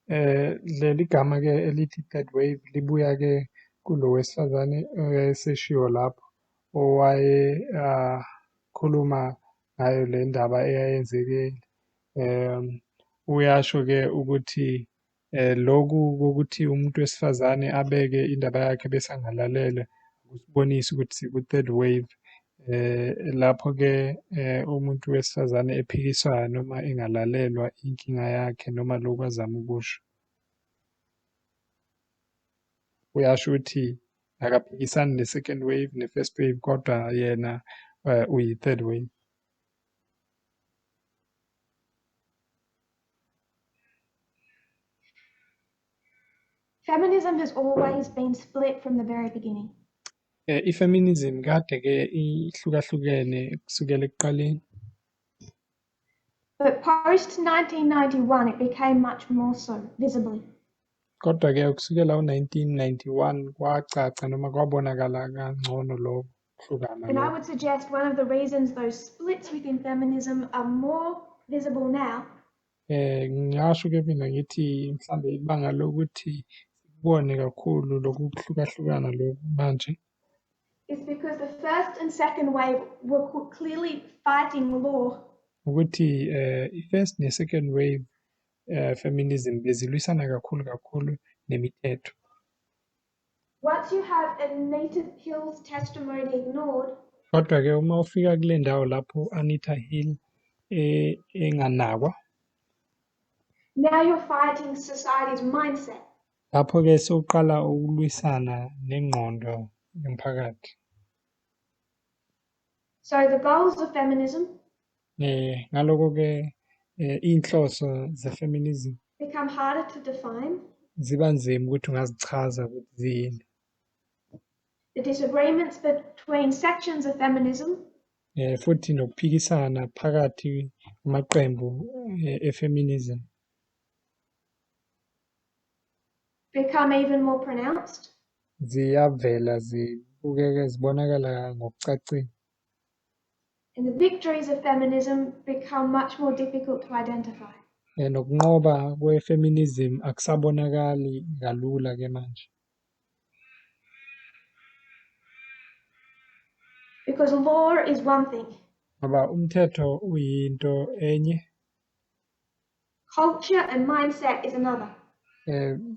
Leli gama ke elithi third wave libuya ke kulo wesifazane eseshiwo lapho owaye khuluma ngayo le ndaba eyayenzekile. Uyasho ke ukuthi lokhu kokuthi umuntu wesifazane abeke indaba yakhe bese angalalelwa kusibonisa ukuthi siku third wave. Lapho ke umuntu wesifazane ephikiswa noma engalalelwa inkinga yakhe noma lokhu azama ukusho. Uyasho ukuthi akaphikisani ne-second wave ne-first wave, kodwa yena uyi-third wave. Feminism has always been split from the very beginning. I-feminism kade ke ihlukahlukene kusukela ekuqaleni. But post 1991 it became much more so visibly. Kodwa ke kusukela u-1991 kwacaca noma kwabonakala kangcono lokho kuhlukana. And I would suggest one of the reasons those splits within feminism are more visible now. Ngingasho ke mina ngithi mhlambe ibanga lokuthi sikubone kakhulu lokhu kuhlukahlukana lokhu manje is because the first and second wave were clearly fighting law. Ukuthi i-first ne-second wave feminism bezilwisana kakhulu kakhulu nemithetho. Once you have Anita Hill's testimony ignored, kodwa ke uma ufika kule ndawo lapho Anita Hill enganakwa, now you're fighting society's mindset. Lapho ke sewuqala ukulwisana nengqondo yomphakathi. So the goals of feminism ngaloko ke inhloso ze-feminism become harder to define. Ziba nzima ukuthi ungazichaza ukuthi ziyini. The disagreements between sections of feminism futhi nokuphikisana phakathi kwamaqembu e-feminism become even more pronounced. Ziyavela zibukeke zibonakala ngokucacile. And the victories of feminism become much more difficult to identify. Nokunqoba kwe-feminism akusabonakali kalula ke manje. Because law is one thing. Ngoba umthetho uyinto enye. Culture and mindset is another.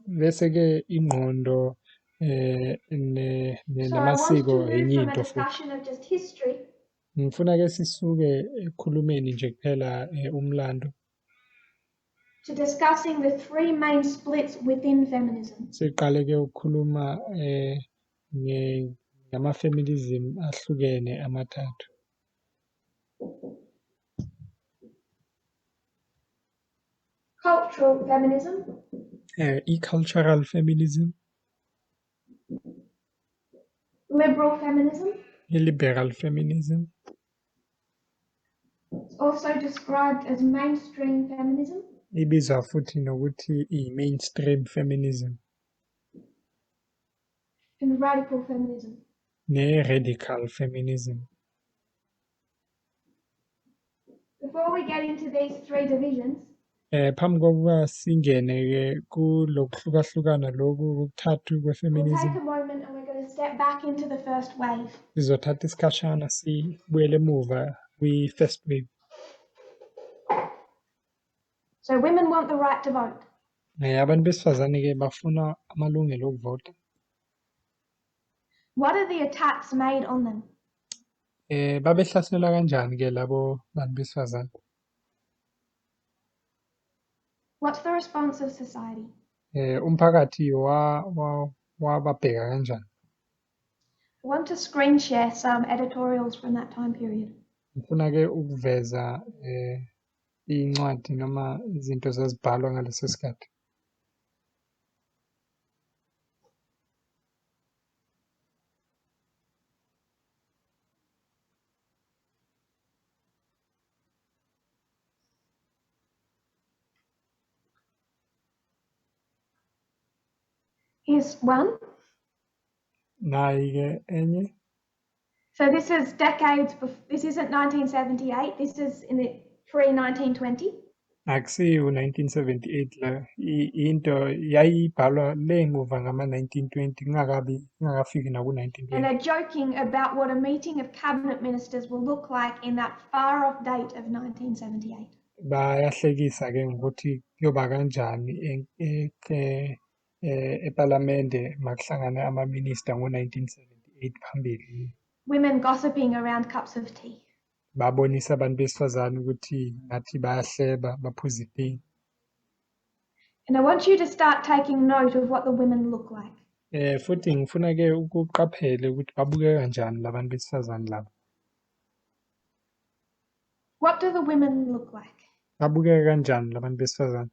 Bese ke ingqondo So I want to namasiko move enye from a into futhi. discussion of just history. Ngifuna ke sisuke ekukhulumeni nje kuphela umlando. To discussing the three main splits within feminism. Siqale ke ukukhuluma ngama-feminism ahlukene amathathu. Cultural feminism. I-cultural feminism. Liberal feminism. I-liberal feminism. It's also described as mainstream feminism. Ibizwa futhi nokuthi i-mainstream feminism. And radical feminism. Ne-radical feminism. Before we get into these three divisions, Phambi kokuba singene ke kulokuhlukahlukana lokhu kokuthathu kwe-feminism, we'll take a moment and we're going to step back into the first wave. Sizothatha isikhashana sibuyele emuva kwi-first wave. So women want the right to vote. Abantu besifazane-ke bafuna amalungelo okuvota. What are the attacks made on them? Babehlaselwa kanjani-ke labo bantu besifazane? What's the response of society? Umphakathi wababheka kanjani? I want to screen share some editorials from that time period. Ngifuna-ke ukuveza incwadi noma izinto zazibhalwa ngaleso sikhathi. Here's one. Nayi-ke enye. So this is decades before, this isn't 1978, this is in the pre-1920. Akusiyo 1978 la, into yayibhalwa le muva ngama-1920 kungakabi kungakafiki naku-1920. And they're joking about what a meeting of cabinet ministers will look like in that far off date of 1978. Bayahlekisa ke ngokuthi kuyoba kanjani ePalamende makuhlangane ama-minister ngo-1978 phambili. Women gossiping around cups of tea. Babonisa abantu besifazane ukuthi ngathi bayahleba baphuza itiye. And I want you to start taking note of what the women look like. Futhi ngifuna ke ukuqaphele ukuthi babukeka kanjani labantu besifazane laba. What do the women look like? Babukeka kanjani labantu besifazane?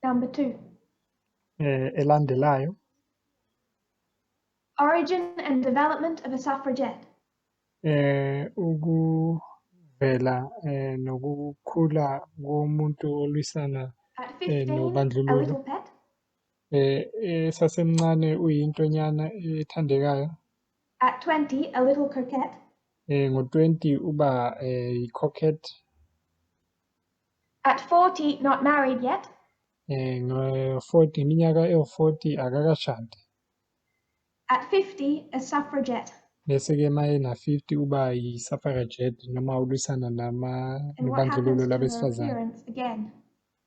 Number 2. Elandelayo. Origin and development of a suffragette. Ukuvela nokukhula komuntu olwisana At 15, nobandlululo. a little pet. Esasemncane uyintonyana ethandekayo. At 20, a little coquette. Ngo-20 uba yi-coquette. At 40, not married yet. Ngo-40, iminyaka ewu-40 akakashadi. At 50, a suffragette. Bese-ke uma ena-50 uba yi-suffragette noma ulwisana And what nobandlululo happens to her labesifazane. appearance again?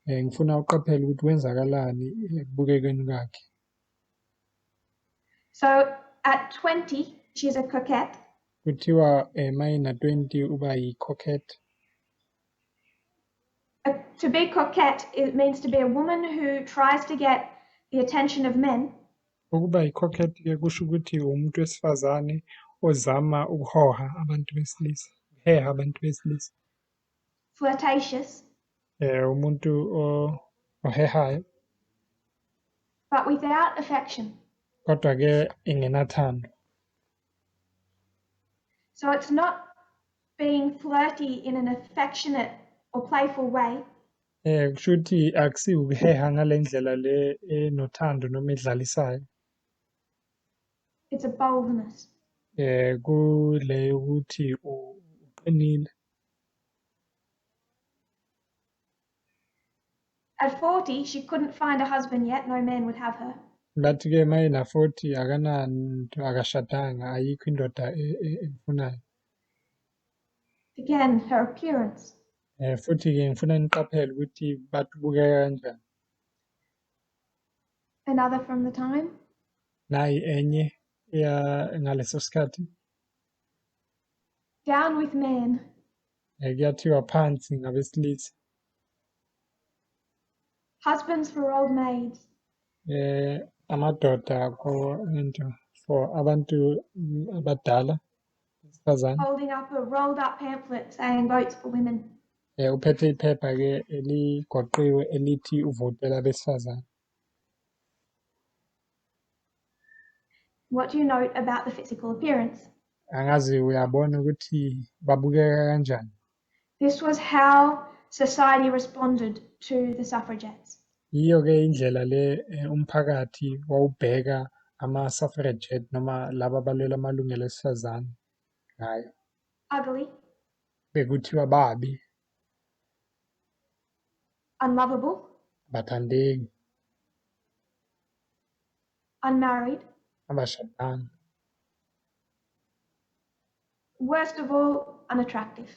Ngifuna uqaphele ukuthi kwenzakalani ekubukekeni kwakhe. So at 20, she's a coquette. Kuthiwa uma ena-20 uba yi-coquette. To be coquette, it means to be a woman who tries to get the attention of men. Ukuba yi-coquette ke kusho ukuthi umuntu wesifazane ozama ukuhoha abantu besilisa, ukuheha abantu besilisa. Flirtatious. Umuntu ohehayo. But without affection. Kodwa ke engenathando. So it's not being flirty in an affectionate or playful way. Kusho ukuthi akusiwo ukuheha ngale ndlela le enothando noma edlalisayo. It's a boldness. Kule ukuthi uqinile. At 40, she couldn't find a husband yet. No man would have her. Bathi ke uma ena 40 akananto, akashadanga, ayikho indoda emfunayo. Again, her appearance. Futhi ke ngifuna niqaphele ukuthi bathi ubukeka kanjani. Another from the time. Nayi enye ya ngaleso sikhathi. Down with man. Kuyathiwa phansi ngabesilisa. Husbands for old maids. Amadoda for abantu abadala besifazane. Holding up a rolled up pamphlet saying votes for women. Uphethe iphepha ke eligoqiwe elithi uvotela abesifazane. What do you note about the physical appearance? Angazi uyabona ukuthi babukeka kanjani. This was how society responded to the suffragettes. Yiyo ke indlela le umphakathi wawubheka ama-suffragette noma laba abalwela amalungelo esifazane ngayo. Ugly. Bekuthiwa babi. Unlovable. Abathandeki. Unmarried. Abashadanga. Worst of all, unattractive.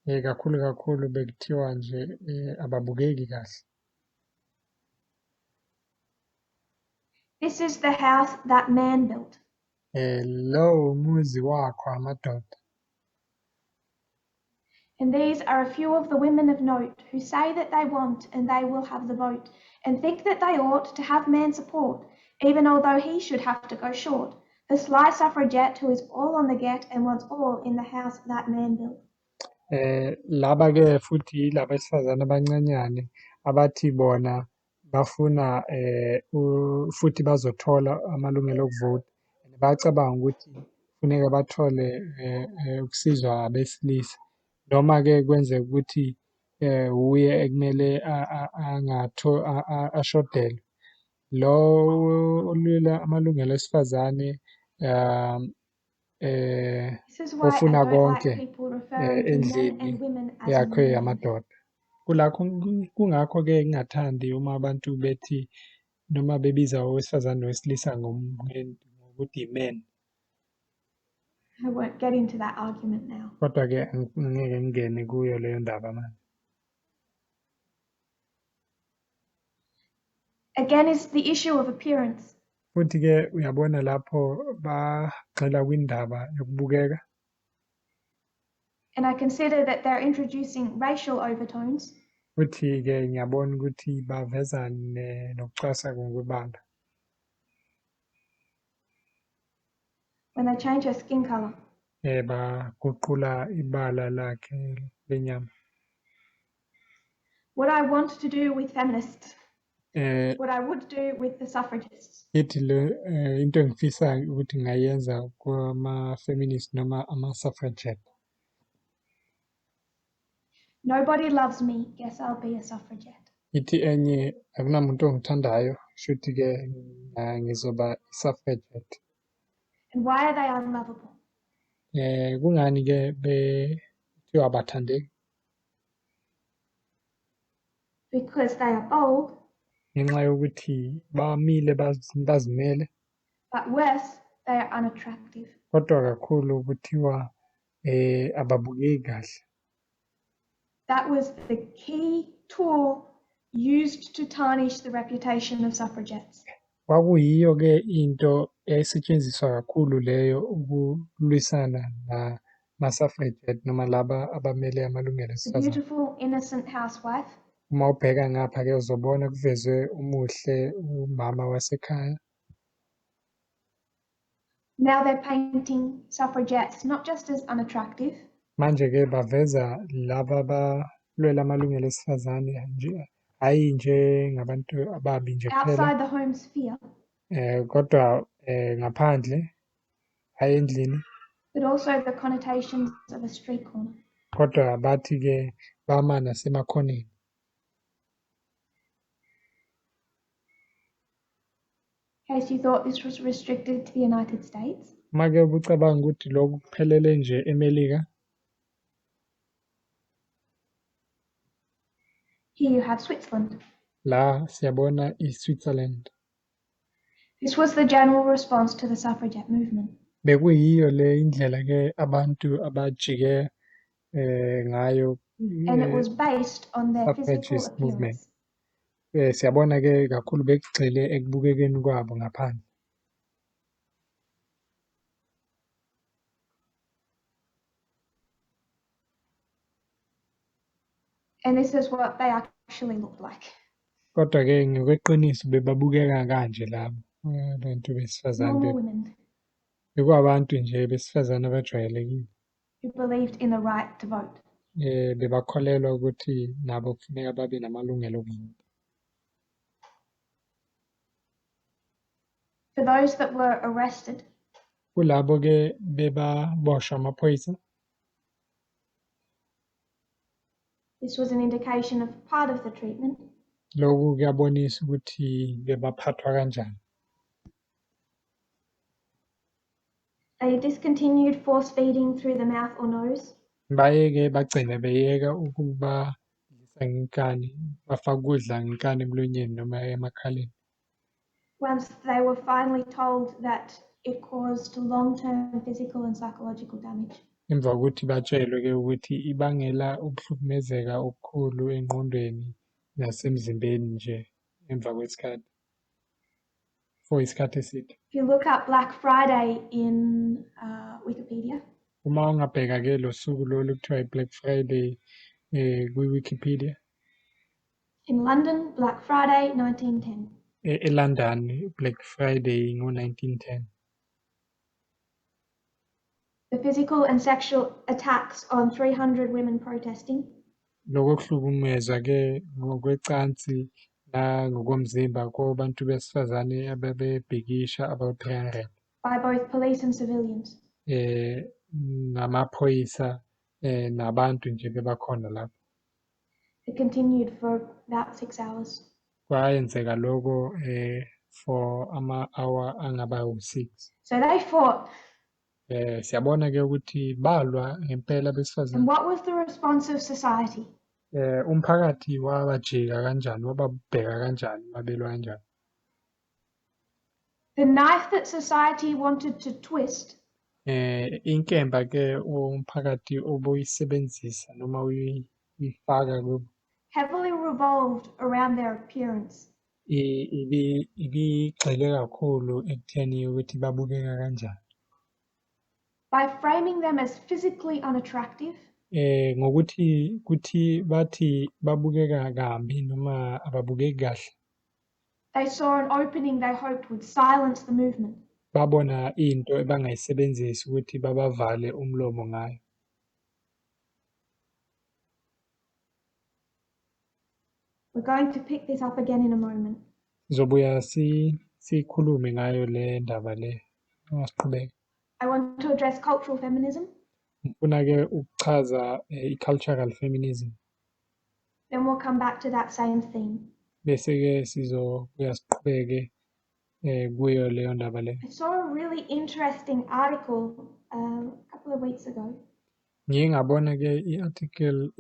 Kakhulu kakhulu bekuthiwa nje ababukeki kahle. This is the house that man built. Lowo muzi wakho amadoda. And these are a few of the women of note who say that they want and they will have the vote and think that they ought to have man support, even although he should have to go short. The sly suffragette who is all on the get and wants all in the house that man built. Laba ke futhi yilaba besifazane abancanyane abathi bona bafuna futhi bazothola amalungelo okuvota. Bayacabanga ukuthi kufuneka bathole ukusizwa abesilisa noma ke kwenzeka ukuthi uye ekumele ashodelwe. Lo olwela amalungelo esifazane This is why I ofuna don't like konke people referring to men endlini and women as yakhe men. yamadoda. Kulakho kungakho ke ngingathandi uma abantu bethi noma bebiza owesifazane nowesilisa ngokuthi men. I won't get into that argument now. Kodwa ke angeke ngingene kuyo leyo ndaba manje. Again is the issue of appearance. Futhi ke uyabona lapho bagxila kwindaba yokubukeka. And I consider that they're introducing racial overtones. Futhi ke ngiyabona ukuthi baveza nokucwasa ngokwebala. When they change her skin color. Baguqula ibala lakhe lenyama. What I want to do with feminists. What I would do with the suffragists. Ithi le into engifisa ukuthi ngingayenza kuma-feminist noma ama-suffragette. Nobody loves me, guess I'll be a suffragette. Ithi enye akunamuntu ongithandayo, shuthi ke ngizoba i-suffragette. And why are they unlovable? Kungani ke bethiwa abathandeki? Because they are bold. Ngenxa yokuthi bamile bazimele. But worse, they are unattractive. Kodwa kakhulu kuthiwa ababukeki kahle. That was the key tool used to tarnish the reputation of suffragettes. Kwakuyiyo ke into eyayisetshenziswa kakhulu leyo ukulwisana nama-suffragette noma laba abamele amalungelo The esifazane. beautiful, innocent housewife. Uma ubheka ngapha ke uzobona kuvezwe umuhle umama wasekhaya. Now they're painting suffragettes not just as unattractive. Manje ke baveza laba abalwela amalungelo esifazane nje hayi njengabantu ababi nje kuphela. Outside the home sphere. Kodwa ngaphandle hayi endlini. But also the connotations of a street corner. Kodwa bathi ke bama nasemakhoneni. In case you thought this was restricted to the United States. Make ubucabanga ukuthi lokhu kuphelele nje eMelika. Here you have Switzerland. La siyabona iSwitzerland. This was the general response to the suffragette movement. Bekuyiyo le indlela ke abantu abajike ngayo And it was based on their physical suffragist movement. appearance. Siyabona ke kakhulu bekugxile ekubukekeni kwabo ngaphandle. And this is what they actually looked like. Kodwa ke ngokweqiniso bebabukeka kanje labo abantu besifazane. Normal women. Bekuwabantu nje besifazane abajwayelekile. Who believed in the right to vote. Bebakholelwa ukuthi nabo kufuneka babe namalungelo okuvota. For those that were arrested. Kulabo ke bebaboshwa amaphoyisa. This was an indication of part of the treatment. Lokhu kuyabonisa ukuthi bebaphathwa kanjani. They discontinued force feeding through the mouth or nose. Baye ke bagcina beyeka ukubadlisa ngenkani, bafaka ukudla ngenkani emlonyeni noma emakhaleni. Once they were finally told that it caused long-term physical and psychological damage. Emva kokuthi batshelwe-ke ukuthi ibangela ukuhlukumezeka okukhulu engqondweni nasemzimbeni nje emva kwesikhathi, for isikhathi eside. If you look up Black Friday in Wikipedia, Uma ungabheka-ke lo suku lolu kuthiwa i-Black Friday kwi-Wikipedia, in London, Black Friday 1910. eLondon, Black Friday ngo-1910. The physical and sexual attacks on 300 women protesting. Lokho kuhlukumezwa-ke ngokwecansi nangokomzimba kwabantu besifazane ababebhikisha abawu-300. By both police and civilians. Ngamaphoyisa nabantu nje bebakhona lapho. It continued for about 6 hours. Kwayenzeka lokho for ama-hour angaba u-6. So they fought. Siyabona ke ukuthi balwa ngempela besifazane. And what was the response of society? Umphakathi wabajika kanjani, wababheka kanjani, babelwa kanjani? The knife that society wanted to twist. Inkemba ke umphakathi obuyisebenzisa noma uyifaka kubo. Heavily revolved around their appearance. Ibigxile kakhulu ekutheni ukuthi babukeka kanjani. By framing them as physically unattractive. Ngokuthi kuthi bathi babukeka kambi noma ababukeki kahle. They saw an opening they hoped would silence the movement. Babona into ebangayisebenzisa ukuthi babavale umlomo ngayo. We're going to pick this up again in a moment. Sizobuya sikhulume ngayo le ndaba le. Masiqhubeke. I want to address cultural feminism. Ngifuna ke ukuchaza i-cultural feminism. Then we'll come back to that same theme. Bese ke sizobuya siqhubeke kuyo leyo ndaba le. I saw a really interesting article a couple of weeks ago. Ngiye ngabona ke i-article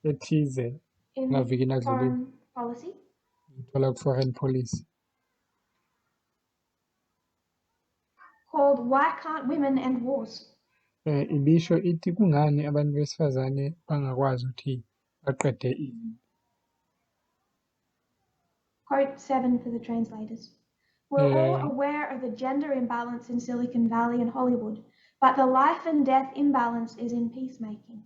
ethize emavikini adlulile. Foreign Policy. Ngithola ku-Foreign Policy. Called Why Can't Women End Wars? Ibisho ithi kungani abantu besifazane bangakwazi ukuthi baqede izimpi. Quote 7 for the translators. We're all aware of the gender imbalance in Silicon Valley and Hollywood, but the life and death imbalance is in peacemaking.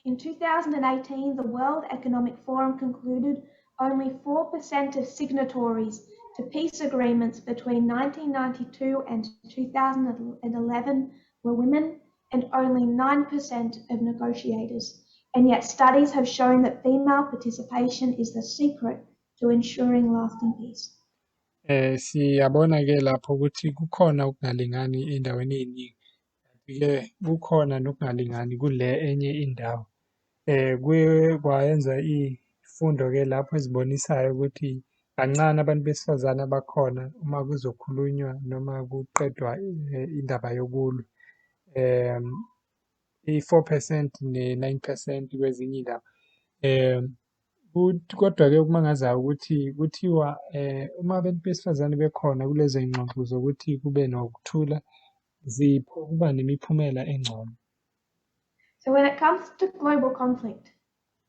In 2018, the World Economic Forum concluded only 4% of signatories to peace agreements between 1992 and 2011 were women, and only 9% of negotiators. And yet studies have shown that female participation is the secret to ensuring lasting peace. Siyabona ke lapho ukuthi kukhona ukungalingani endaweni eziningi. Kanti-ke kukhona nokungalingani kule enye indawo. Kuye kwayenza izifundo ke lapho ezibonisayo ukuthi kancane abantu besifazane abakhona uma kuzokhulunywa noma kuqedwa indaba yokulwa. I-4% ne-9% kwezinye iy'ndawo. Kodwa-ke okumangazayo ukuthi kuthiwa uma abantu besifazane bekhona kulezo y'ngxoxo zokuthi kube nokuthula, kuba nemiphumela engcono. So when it comes to global conflict,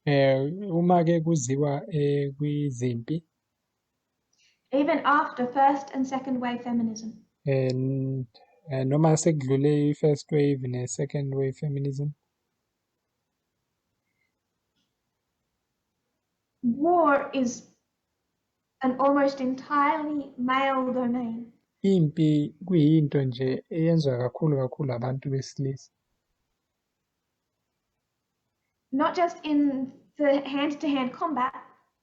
uma-ke kuziwa kwizimpi, even after first and second wave feminism, and noma sekudlule i-first wave ne-second wave feminism, war is an almost entirely male domain. Impi kuyinto nje eyenziwa kakhulu kakhulu abantu besilisa. Not just in the hand-to-hand combat.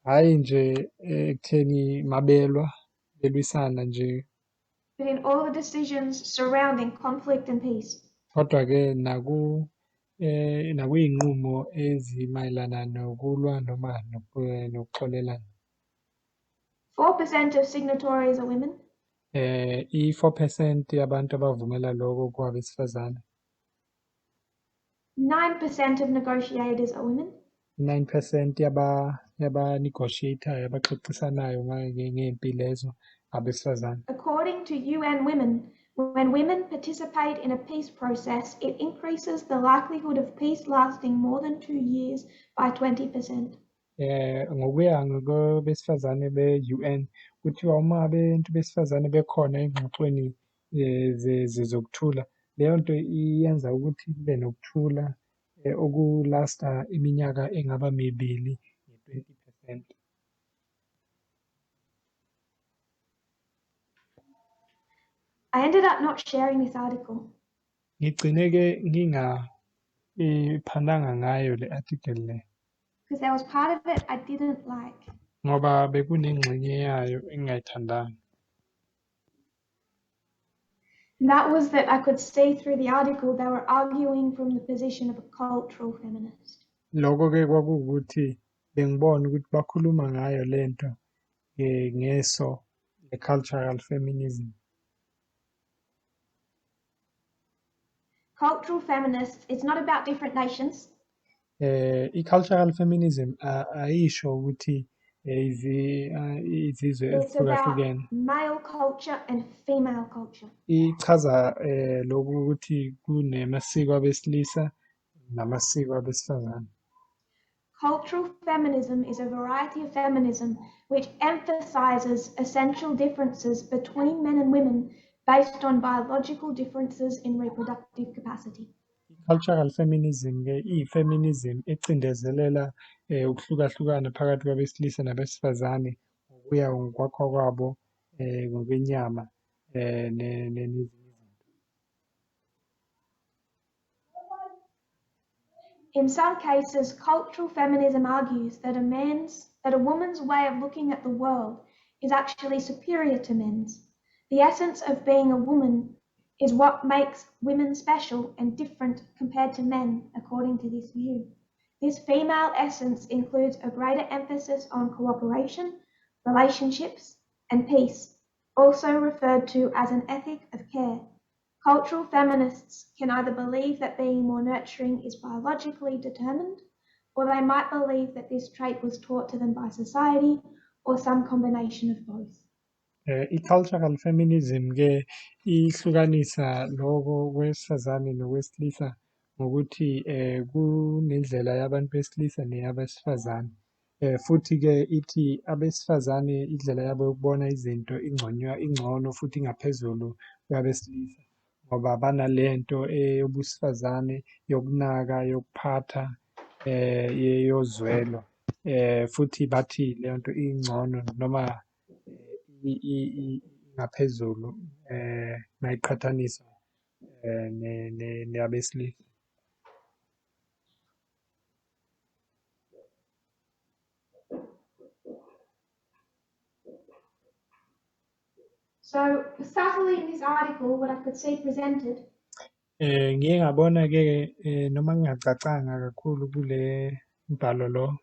Hayi nje ekutheni mabelwa belwisana nje. But in all the decisions surrounding conflict and peace. Kodwa ke naku nakuyinqumo ezimayelana nokulwa noma nokuxolelana. 4% of signatories are women. I-4% yabantu abavumela lokho kwabesifazane. 9% of negotiators are women. 9% yaba negotiator abaxoxisanayo ngempi lezo abesifazane. According to UN Women, When women participate in a peace process, it increases the likelihood of peace lasting more than 2 years by 20%. Ngokuya ngokwabesifazane be-UN, kuthiwa uma abantu besifazane bekhona ey'ngxoxweni zokuthula, leyo nto iyenza ukuthi kube nokuthula okulasta iminyaka engaba mibili nge-20%. I ended up not sharing this article. Ngigcine-ke ngingayiphandanga ngayo le article le. Because there was part of it I didn't like. Ngoba bekunengxenye yayo engingayithandanga. And that was that I could see through the article they were arguing from the position of a cultural feminist. Lokho-ke kwakuwukuthi bengibona ukuthi bakhuluma ngayo lento ngeso le-cultural feminism. Cultural feminists, it's not about different nations. I-cultural feminism ayisho ukuthi izizwe It's about ezihlukahlukene. Male culture and female culture. Ichaza lokhu ukuthi kunemasiko abesilisa namasiko abesifazane. Cultural feminism is a variety of feminism which emphasizes essential differences between men and women based on biological differences in reproductive capacity. Cultural feminism ke iyi-feminism ecindezelela ukuhlukahlukana phakathi kwabesilisa nabesifazane ngokuya ngokwakha kwabo ngokwenyama nezinye izinto. In some cases, cultural feminism argues that a woman's way of looking at the world is actually superior to men's. The essence of being a woman is what makes women special and different compared to men, according to this view. This female essence includes a greater emphasis on cooperation, relationships, and peace, also referred to as an ethic of care. Cultural feminists can either believe that being more nurturing is biologically determined, or they might believe that this trait was taught to them by society, or some combination of both. I-cultural feminism ke ihlukanisa lokho kwesifazane nokwesilisa ngokuthi kunendlela yabantu besilisa neyabesifazane. Futhi ke ithi abesifazane indlela yabo yokubona izinto ingconywa ingcono futhi ingaphezulu kwabesilisa ngoba banalento eyobusifazane yokunaka, yokuphatha, yozwelo, futhi bathi leyo nto ingcono noma ingaphezulu mayiqhathaniswa neyabesilisa. So subtly in this article, what I could see presented Ngiye ngabona ke noma kungacacanga kakhulu kule mbhalo lo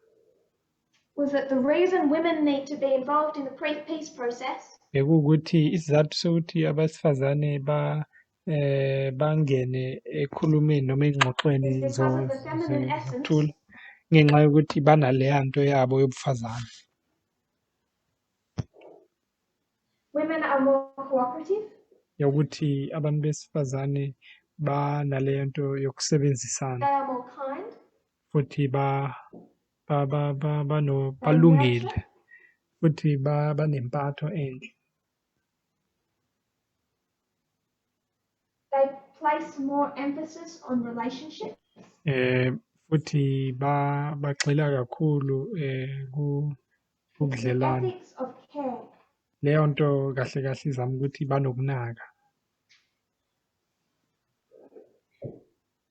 was that the reason women need to be involved in the pre-peace process bekuwukuthi isizathu sokuthi abesifazane ba bangene ekhulumeni noma engxoxweni is because of the feminine essence. Zokuthula ngenxa yokuthi banaleya nto yabo yobufazane. Women are more cooperative. Yokuthi abantu besifazane banaleyo nto yokusebenzisana. They are more kind. Futhi ba ba ba ba bano They balungile nurture. Futhi ba banempatho enhle. They place more emphasis on relationships. Futhi ba bagxila kakhulu ku It's the ubudlelwane. Ethics of care. Leyo nto kahle kahle izama ukuthi banokunaka.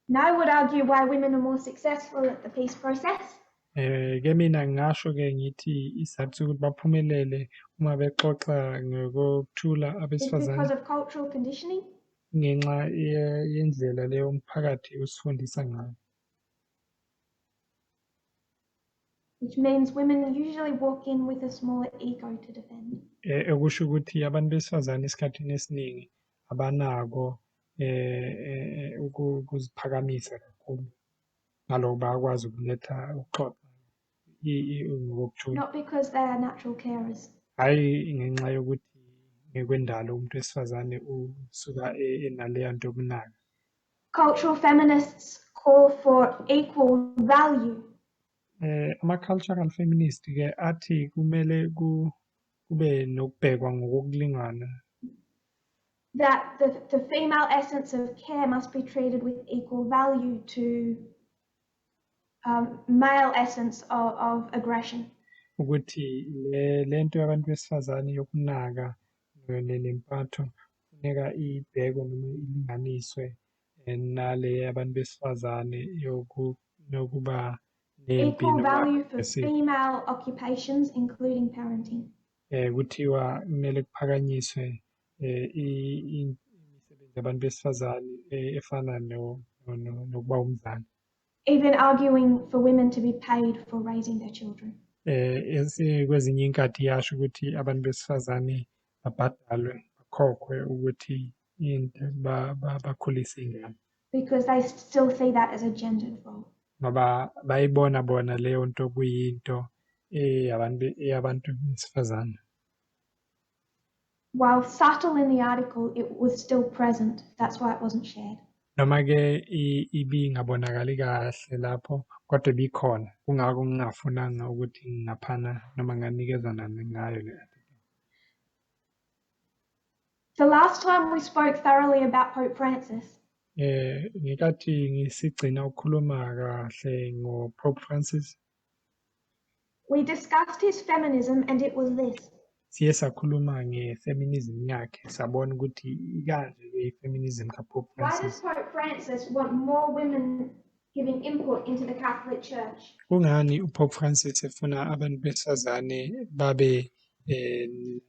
Now I would argue why women are more successful at the peace process. Ke mina ngingasho ke ngithi isizathu sokuthi baphumelele uma bexoxa ngokuthula Is abesifazane because of cultural conditioning. Ngenxa yendlela leyo umphakathi usifundisa ngayo. Which means women usually walk in with a smaller ego to defend. Okusho ukuthi abantu besifazane esikhathini esiningi abanako ukuziphakamisa kakhulu ngaloko bayakwazi ukuletha ukuxoxa ngokuthula. Not because they are natural carers. Hhayi ngenxa yokuthi Ngekwendalo umuntu wesifazane usuka enaleya nto yokunaka. Cultural feminists call for equal value. Ama-cultural feminist ke athi kumele kube nokubhekwa ngokokulingana. That the female essence of care must be treated with equal value to male essence of aggression. Ukuthi lento yabantu besifazane yokunaka nempatho kufuneka ibhekwe noma ilinganiswe nale yabantu besifazane yokuba nempi Equal noma value for aggressive. female occupations including parenting. Kuthiwa kumele kuphakanyiswe imisebenzi yabantu besifazane efana nokuba umzali. Even arguing for women to be paid for raising their children. Kwezinye inkathi yasho ukuthi abantu besifazane babhadalwe, bakhokhwe ukuthi bakhulise ingane. Because they still see that as a gendered role. Ngoba bayibona bona leyo nto kuyinto eyabantu besifazane. While subtle in the article, it was still present. That's why it wasn't shared. Noma ke ibingabonakali kahle lapho, kodwa ibikhona. Kungakho ngingafunanga ukuthi ngingaphana noma nganikezana ngayo le article. The last time we spoke thoroughly about Pope Francis, Ngenkathi ngisigcina ukukhuluma kahle ngo-Pope Francis, we discussed his feminism, and it was this. Siye sakhuluma nge-feminism yakhe, sabona ukuthi ikanje ke i-feminism ka-Pope Why does Francis. Pope Francis want more women giving input into the Catholic Church? Kungani uPope Francis efuna abantu besifazane babe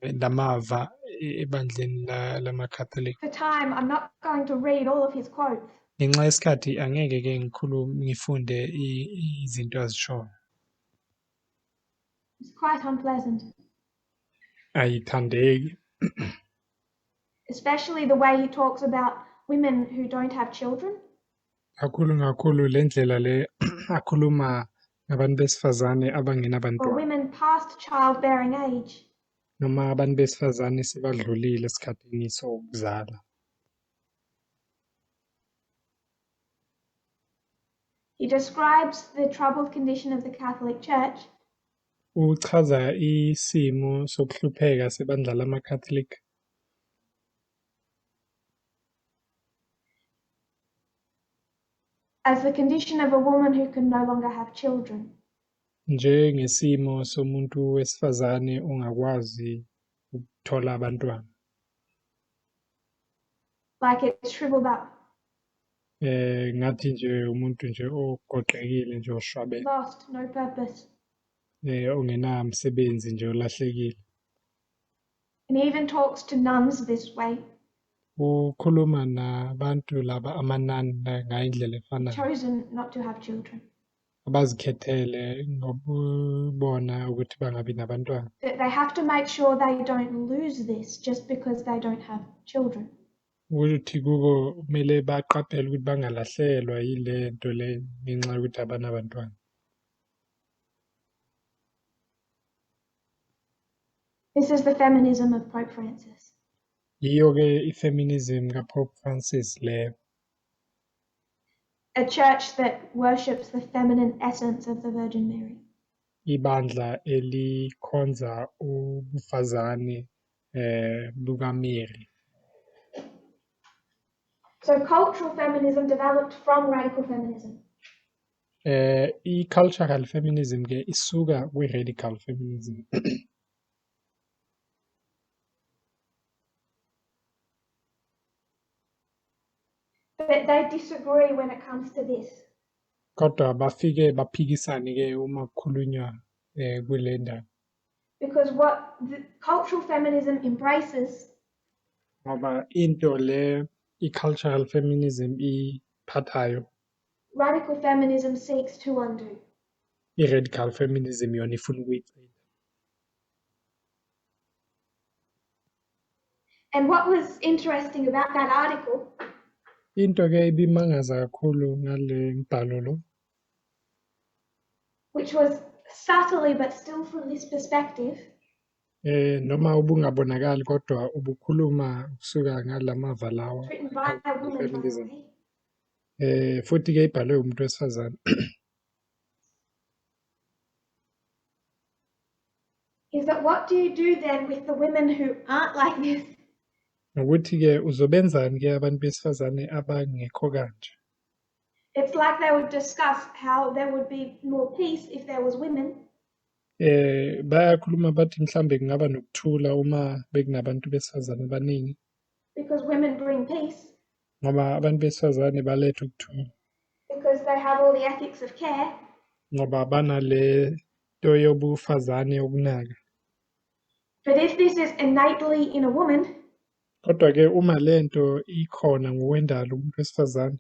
namava ebandleni lama-Catholic? For time, I'm not going to read all of his quotes. Ngenxa yesikhathi angeke ke ngikhulume ngifunde izinto azishoyo. It's quite unpleasant. Ayithandeki. Especially the way he talks about women who don't have children. Kakhulu kakhulu le ndlela le akhuluma ngabantu besifazane abangenabantwana. Or women past childbearing age. Noma abantu besifazane sebadlulile esikhathini sokuzala. He describes the troubled condition of the Catholic Church. Uchaza isimo sokuhlupheka sebandla lamaCatholic. As the condition of a woman who can no longer have children. Njengesimo somuntu wesifazane ongakwazi ukuthola abantwana. Like it's shriveled up. Ngathi nje umuntu nje ogoqekile nje oshwabene. Lost, no purpose. Ongenamsebenzi nje olahlekile. And he even talks to nuns this way. Ukhuluma nabantu laba amanani ngayindlela efanayo. Chosen not to have children. Abazikhethele ngokubona ukuthi bangabi nabantwana. That they have to make sure they don't lose this just because they don't have children. Ukuthi kubo kumele baqaphele ukuthi bangalahlelwa yile nto le ngenxa yokuthi abanabantwana. This is the feminism of Pope Francis. Yiyo ke i-feminism kaPope Francis leyo. A church that worships the feminine essence of the Virgin Mary. Ibandla elikhonza ubufazane bukaMary. So cultural feminism developed from radical feminism. I-cultural feminism ke isuka kwi-radical feminism. But they disagree when it comes to this. Kodwa bafike baphikisane ke uma kukhulunywa kule ndaba. Because what the cultural feminism embraces, ngoba into le i-cultural feminism iphathayo, radical feminism seeks to undo. I-radical feminism yona ifuna ukuyichitha. And what was interesting about that article, into ke ibimangaza kakhulu ngale mbhalo lo, which was subtly but still from this perspective, Noma ubungabonakali kodwa ubukhuluma kusuka ngalamava lawa It's written by a cultural woman, by the feminism. way. Futhi ke ibhalwe umuntu wesifazane. Is that what do you do then with the women who aren't like this? Ukuthi ke uzobenzani ke abantu besifazane abangekho kanje? It's like they would discuss how there would be more peace if there was women. Bayakhuluma bathi mhlambe kungaba nokuthula uma bekunabantu besifazane abaningi. Because women bring peace. Ngoba abantu besifazane baletha ukuthula. Because they have all the ethics of care. Ngoba banale nto yobufazane yokunaka. But if this is innately in a woman, kodwa ke uma lento ikhona ngokwendalo umuntu wesifazane,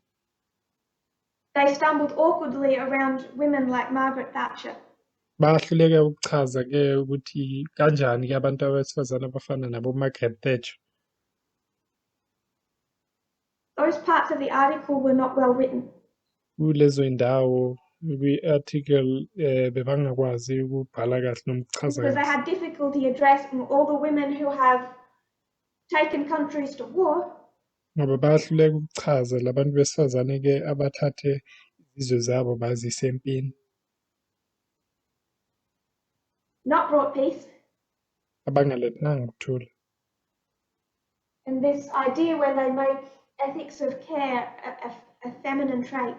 they stumbled awkwardly around women like Margaret Thatcher. Bayahluleka ukuchaza ke ukuthi kanjani ke abantu abesifazane abafana nabo Margaret Thatcher. Those parts of the article were not well written. Kulezo indawo kwi-article bebangakwazi ukubhala kahle noma ukuchaza Because they kahle. had difficulty addressing all the women who have taken countries to war. Ngoba bayahluleka ukuchaza labantu besifazane ke abathathe izizwe zabo bazise empini. Not brought peace. Abangalethanga ukuthula. And this idea where they make ethics of care a feminine trait.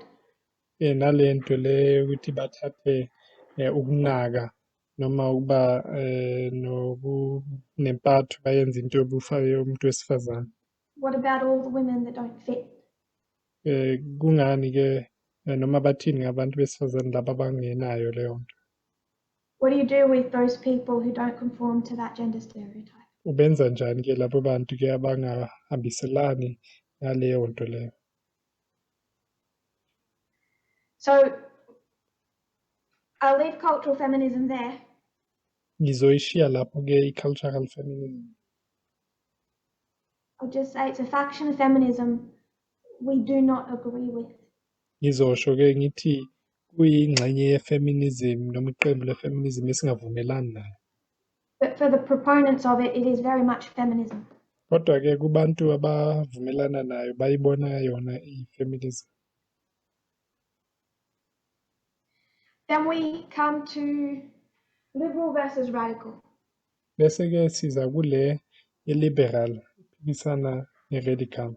Nalento le ukuthi bathathe ukunaka noma ukuba nempatho bayenze into yomuntu wesifazane. What about all the women that don't fit? Kungani ke noma bathini ngabantu besifazane laba abangenayo leyo nto? What do you do with those people who don't conform to that gender stereotype? Ubenza njani ke labo bantu ke abangahambiselani naleyo nto leyo? So I'll leave cultural feminism there. Ngizoyishiya lapho ke i-cultural feminism. I'll just say it's a faction of feminism we do not agree with. Ngizosho ke ngithi kuyingxenye ye-feminism noma iqembu le-feminism esingavumelani nayo. But for the proponents of it, it is very much feminism. Kodwa ke kubantu abavumelana nayo bayibona yona i-feminism. Then we come to liberal versus radical. Bese ke siza kule ye-liberal iphikisana ne-radical.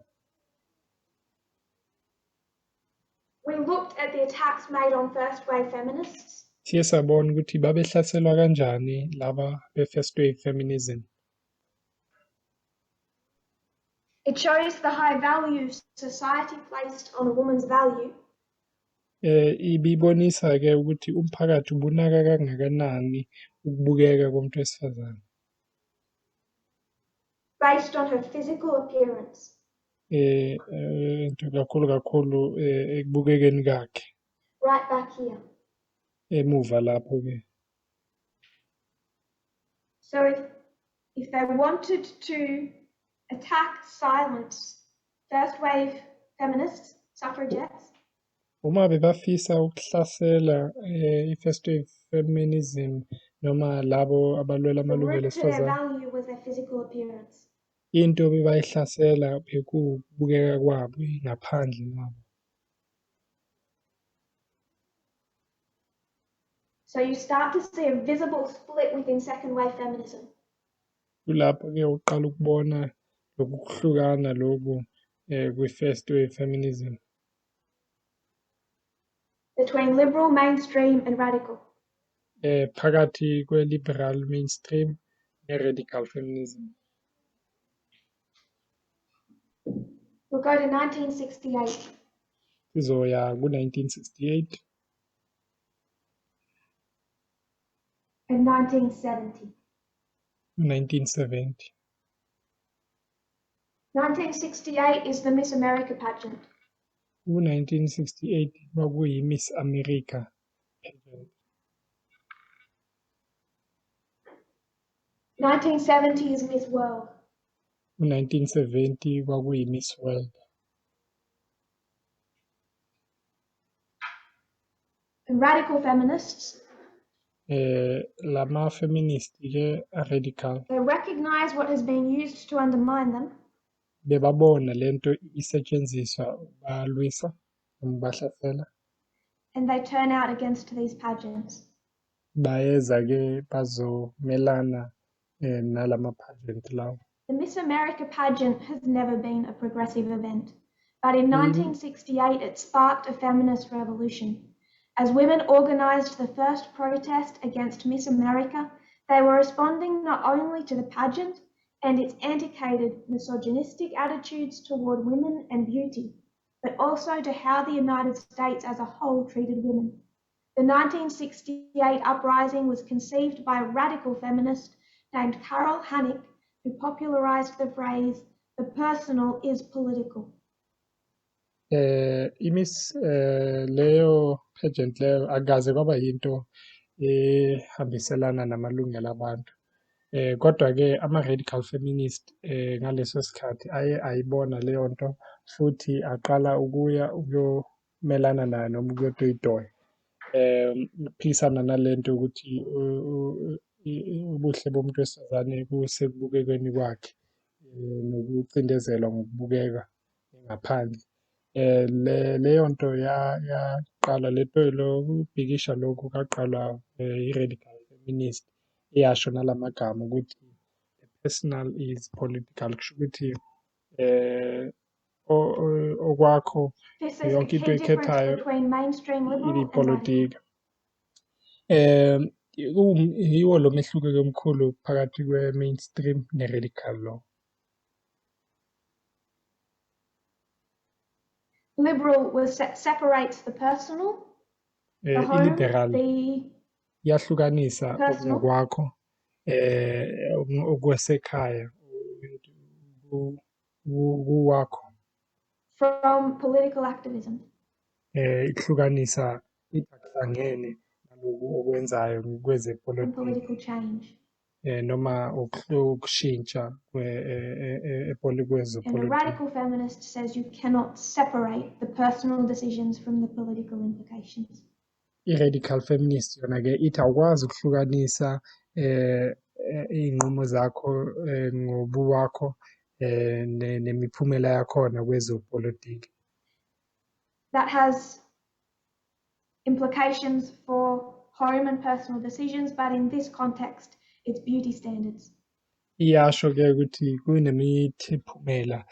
We looked at the attacks made on first wave feminists. Siye sabona ukuthi babehlaselwa kanjani laba be-first wave feminism. It shows the high value society placed on a woman's value. Ibibonisa ke ukuthi umphakathi ubunaka kangakanani ukubukeka komuntu wesifazane. Based on her physical appearance. Into kakhulu kakhulu ekubukekeni kakhe. Right back here. Emuva lapho ke. So if they wanted to attack, silence first wave feminists, suffragettes, uma bebafisa ukuhlasela i-first wave feminism noma labo abalwela amalungelo The root to their esifazane, value was their physical appearance. Into bebayihlasela bekuwukubukeka kwabo ngaphandle labo. So you start to see a visible split within second wave feminism. Kulapho ke uqala ukubona lokhu kuhlukana lokhu kwi-first wave feminism. Between liberal, mainstream and radical. Phakathi kwe-liberal mainstream ne-radical feminism. We'll go to 1968. Sizoya ku-1968. And 1970. 1970. 1968 is the Miss America pageant. Ku-1968 kwakuyi Miss America pageant. 1970 is Miss World. Ku-1970 kwakuyi Miss World. And radical feminists Lama-feminist-ke a-radical They recognize what has been used to undermine them, bebabona lento ibisetshenziswa ukubalwisa noma ukubahlasela, and they turn out against these pageants. Bayeza-ke bazomelana nalama-pageant lawo. The Miss America pageant has never been a progressive event, but in 1968 it sparked a feminist revolution. As women organized the first protest against Miss America, they were responding not only to the pageant and its antiquated misogynistic attitudes toward women and beauty, but also to how the United States as a whole treated women. The 1968 uprising was conceived by a radical feminist named Carol Hannick, who popularized the phrase, "The personal is political." I-Miss leyo pageant leyo akukaze kwaba yinto ehambiselana namalungelo abantu. Kodwa-ke ama-radical feminist ngaleso sikhathi aye ayibona leyo nto futhi aqala ukuya ukuyomelana nayo noma ukuyotoyitoya. Ukuphikisana nalento yokuthi ubuhle bomuntu wesifazane kusekubukekeni kwakhe nokucindezelwa ngokubukeka ngaphandle. Leyo nto yaqala lento lokubhikisha lokhu kwaqalwa i-radical feminist eyasho nalamagama ukuthi the personal is political, kusho ukuthi okwakho This is a yonke into key difference oyikhethayo between mainstream liberal and radical. iyipolitiki. Yiwo lo mehluko-ke omkhulu phakathi kwe-mainstream ne-radical lo. Liberal was separates the personal, the home, I-liberal the iyahlukanisa personal okungokwakho okwasekhaya kuwakho from political activism. Ikuhlukanisa ithi akuhlangene naloku okwenzayo kwezepolitiki. And political change. Noma ukushintsha And a kwezepolitiki. radical feminist says you cannot separate the personal decisions from the political implications. I-radical feminist yona-ke ithi awukwazi ukuhlukanisa iy'nqumo zakho ngobuwakho nemiphumela yakhona kwezepolitiki. That has implications for home and personal decisions, but in this context, it's beauty standards. Iyasho-ke ukuthi kunemiphumela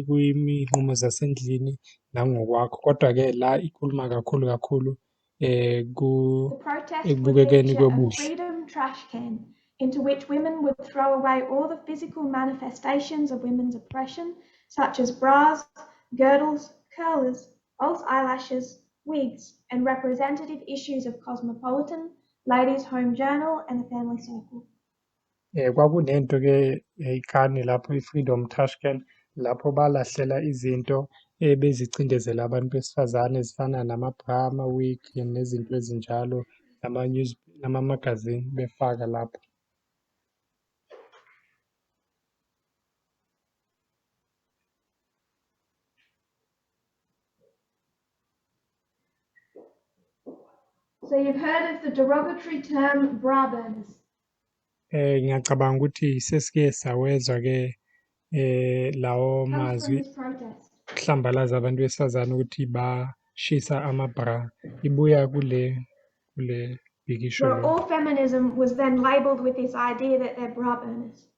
kuyinqumo zasendlini nangokwakho, kodwa-ke la ikhuluma kakhulu kakhulu The protest would ekubukekeni feature a kobuhle. freedom trash can into which women would throw away all the physical manifestations of women's oppression, such as bras, girdles, curlers, false eyelashes, wigs, and representative issues of Cosmopolitan, Ladies' Home Journal, and the Family Circle. Kwakunento-ke ikani lapho i-Freedom Trash Can lapho balahlela izinto ebezicindezela abantu besifazane ezifana nama-bra, ama-wig nezinto ezinjalo, nama-news, nama-magazine befaka lapho. So you've heard of the derogatory term bra burners. Ngiyacabanga ukuthi sesike sawezwa ke lawo Comes from mazwi this protest. Kuhlambalaza abantu besifazane ukuthi bashisa ama-bra, ibuya kule bhikisho Where lo. all feminism was then labelled with this idea that they're bra burners.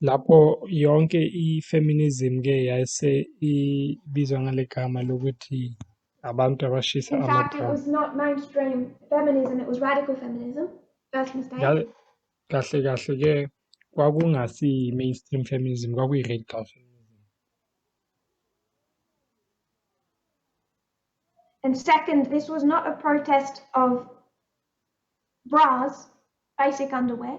Lapho yonke i-feminism ke yayise ibizwa ngale gama lokuthi abantu abashisa In fact, it ama-bra. was not mainstream feminism, it was radical feminism. First mistake. Kahle kahle ke kwakungasi mainstream feminism, kwakuyi-radical feminism. And second, this was not a protest of bras, basic underwear.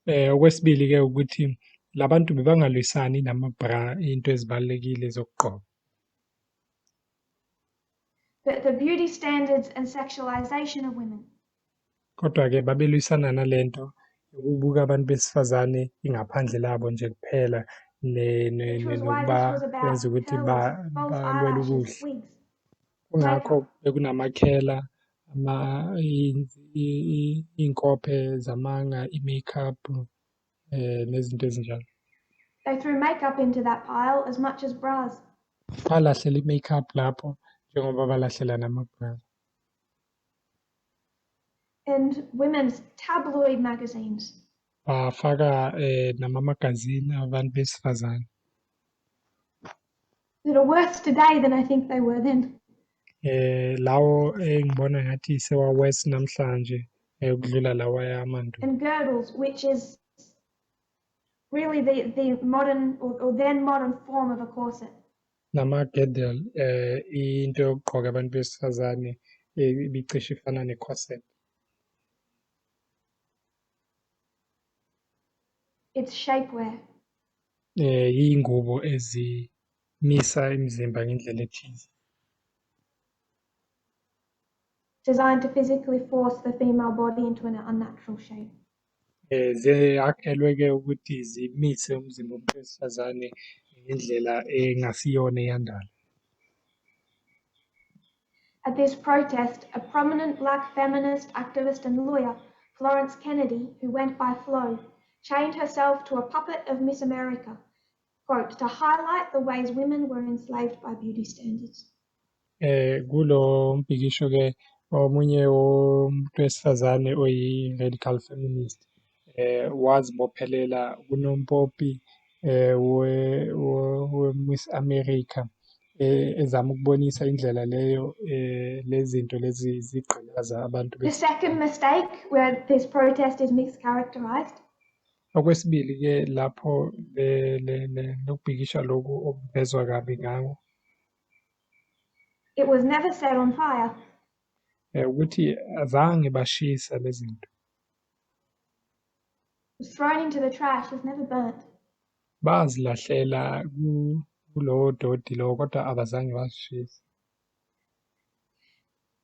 Okwesibili ke ukuthi labantu bebangalwisani nama-bra, into ezibalulekile zokugqoka. But the beauty standards and sexualization of women. Kodwa ke babelwisana nalento yokubuka abantu besifazane ingaphandle labo nje kuphela Which was why this nokuba was about benza ukuthi curlers, false balwele eyelashes, ubuhle. wigs, Kungakho makeup. bekunamakhela, iy'nkophe zamanga, i-makeup, nezinto ezinjalo. They threw makeup into that pile as much as bras. Balahlela i-makeup lapho njengoba balahlela nama-bra. And women's tabloid magazines. Bafaka nama-magazine abantu besifazane. That are worse today than I think they were then. Lawo engibona ngathi sewa-worse namhlanje ukudlula lawa amandulo. And girdles, which is really the modern or then modern form of a corset. Nama-girdle, into yokugqoka abantu besifazane ibicishe ifana ne-corset. It's shapewear. Iy'ngubo ezimisa imizimba ngendlela ethize. Designed to physically force the female body into an unnatural shape. Ziyakhelwe-ke ukuthi zimise umzimba womuntu wesifazane ngendlela engasiyona eyandalo. At this protest, a prominent black feminist activist and lawyer, Florence Kennedy, who went by Flo, chained herself to a puppet of Miss America, quote, to highlight the ways women were enslaved by beauty standards. Kulo mbhikisho-ke omunye womuntu wesifazane oyi-radical feminist wazibophelela kunompopi we-Miss America ezama ukubonisa indlela leyo lezi zinto lezi zigqilaza abantu. The second mistake where this protest is mischaracterized. Okwesibili-ke lapho lokubhikisha lokhu okuvezwa kabi ngawo. It was never set on fire. Ukuthi azange bashisa lezi zinto. It was thrown into the trash, it was never burnt. Bazilahlela kulowo doti lowo kodwa abazange bazishise.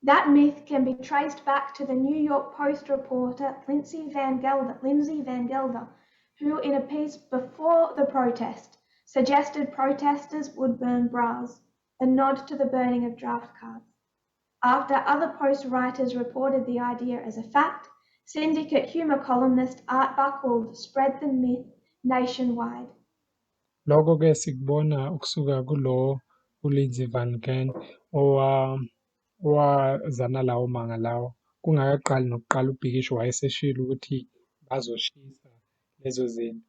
That myth can be traced back to the New York Post reporter Lindsay Van Gelder, who in a piece before the protest suggested protesters would burn bras, a nod to the burning of draft cards. After other Post writers reported the idea as a fact, syndicate humor columnist Art Buchwald spread the myth nationwide. Lokho-ke sikubona ukusuka kulo uLindsay Van Gen owaza nalawo manga lawo kungakaqali nokuqala ubhikisho wayeseshilo ukuthi bazoshisa lezo zinto.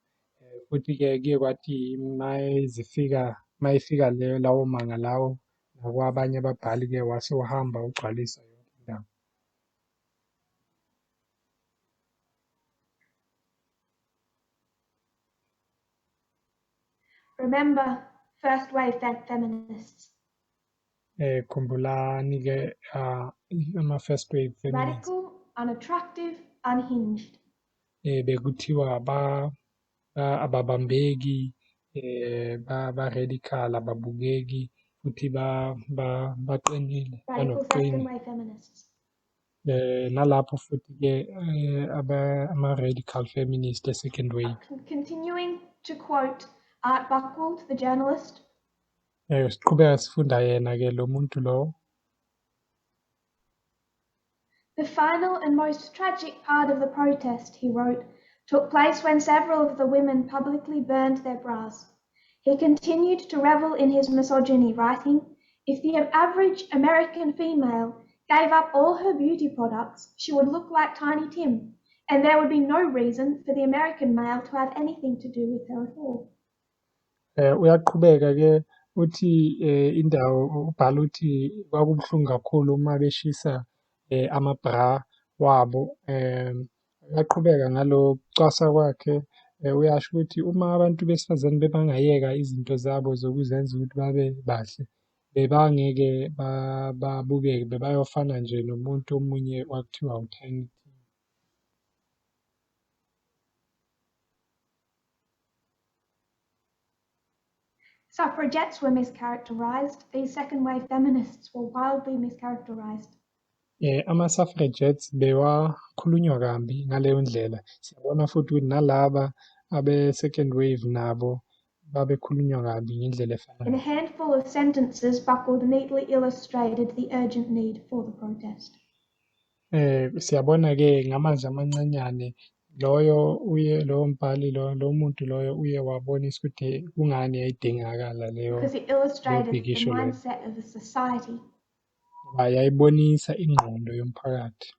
Futhi-ke kuye kwathi mayizifika mayifika lawo manga lawo nakwabanye ababhali-ke wase uhamba ugcwalisa yonke indawo. Remember first wave feminists. Khumbulani-ke ama-first wave feminists. Radical, unattractive, unhinged. Bekuthiwa ababambeki, ba-radical, ababukeki futhi baqinile, Radical second banokuqina. wave feminists. Nalapho futhi-ke ama-radical feminist e-second wave. Continuing to quote Art Buchwald, the journalist. Siqhubeka sifunda yena-ke lo muntu lo. The final and most tragic part of the protest, he wrote, took place when several of the women publicly burned their bras. He continued to revel in his misogyny, writing, If the average American female gave up all her beauty products, she would look like Tiny Tim, and there would be no reason for the American male to have anything to do with her at all. Uyaqhubeka ke uthi indawo ubhala uthi kwakubuhlungu kakhulu uma beshisa ama-bra wabo. Uyaqhubeka ngalo kucwasa kwakhe, uyasho ukuthi uma abantu besifazane bebangayeka izinto zabo zokuzenza ukuthi babe bahle, bebangeke babukeke, bebayofana nje nomuntu omunye kwakuthiwa u-Tiny Tim. Suffragettes were mischaracterized. These second wave feminists were wildly mischaracterized. Ama-suffragettes bewakhulunywa kambi ngaleyo ndlela. Siyabona futhi ukuthi nalaba abe-second wave nabo babekhulunywa kabi ngendlela efanayo. In a handful of sentences, Buchwald neatly illustrated the urgent need for the protest. Siyabona-ke ngamazwi amancanyane loyo uye lowo mbhali lo muntu loyo uye wabonisa ukuthi kungani yayidingakala leyo Because it leyo illustrated the bhikisho leyo. mindset of a society. Ngoba yayibonisa ingqondo yomphakathi.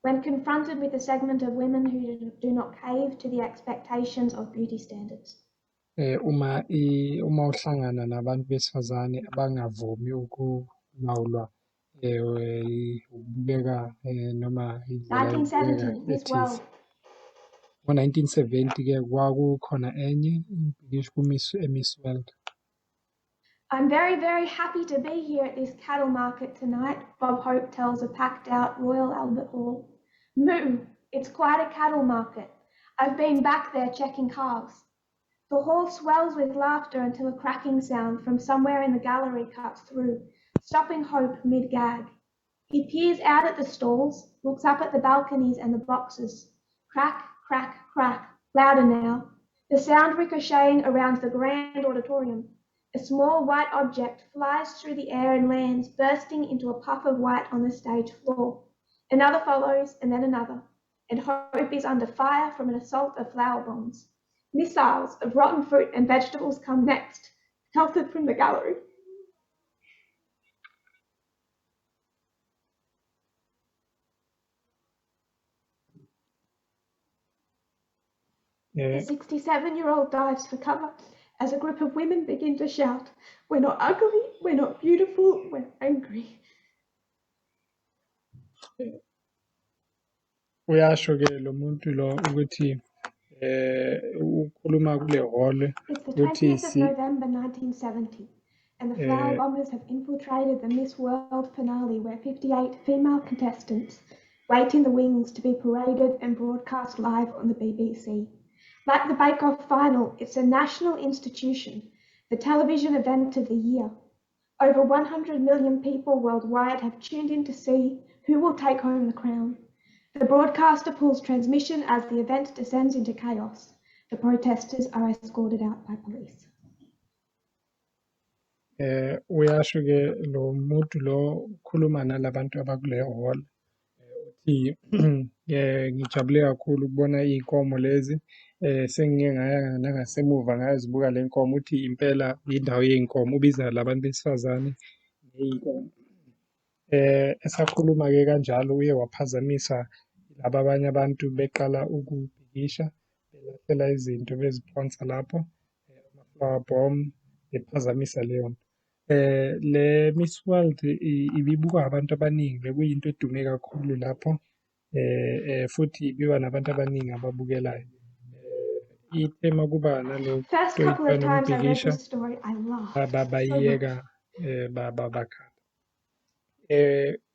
When confronted with a segment of women who do not cave to the expectations of beauty standards. Uma uhlangana nabantu besifazane abangavumi ukulawulwa ukubukeka noma indlela yokubukeka 1970, Miss ethize. World. Ngo-1970-ke kwakukhona enye imibhikisho ku-Miss World. I'm very, very happy to be here at this cattle market tonight, Bob Hope tells a packed out Royal Albert Hall. Moo, it's quite a cattle market. I've been back there checking calves. The hall swells with laughter until a cracking sound from somewhere in the gallery cuts through, stopping Hope mid-gag. He peers out at the stalls, looks up at the balconies and the boxes. Crack, crack, crack, louder now. The sound ricocheting around the grand auditorium. A small white object flies through the air and lands, bursting into a puff of white on the stage floor. Another follows, and then another, and Hope is under fire from an assault of flower bombs. Missiles of rotten fruit and vegetables come next, pelted from the gallery. The 67-year-old dives for cover as a group of women begin to shout, We're not ugly, we're not beautiful, we're angry. Uyasho-ke lo muntu lo ukuthi ukhuluma kule hall It's the ukuthi 20th of November 1970, and the flower bombers have infiltrated the Miss World finale where 58 female contestants wait in the wings to be paraded and broadcast live on the BBC. Like the Bake Off final, it's a national institution, the television event of the year. Over 100 million people worldwide have tuned in to see who will take home the crown. The broadcaster pulls transmission as the event descends into chaos. The protesters are escorted out by police. Uyasho-ke lo muntu lo ukhuluma nalabantu abakuleyo hall uthi ngijabule kakhulu ukubona iy'nkomo lezi sengike ngaya nangasemuva ngayozibuka le nkomo uthi impela indawo yey'nkomo ubiza labantu besifazane ngey'nkomo. Esakhuluma-ke kanjalo uye waphazamisa laba abanye abantu beqala ukubhikisha belahlela izinto beziphonsa lapho ama-flower bomb bephazamisa leyo nto. Le Miss World ibibukwa abantu abaningi bekuyinto edume kakhulu lapho futhi ibiwa nabantu abaningi ababukelayo. Ithe makuba nalo First couple of times I read nombhikisho this story, I laughed so much. Bayiyeka bakhala.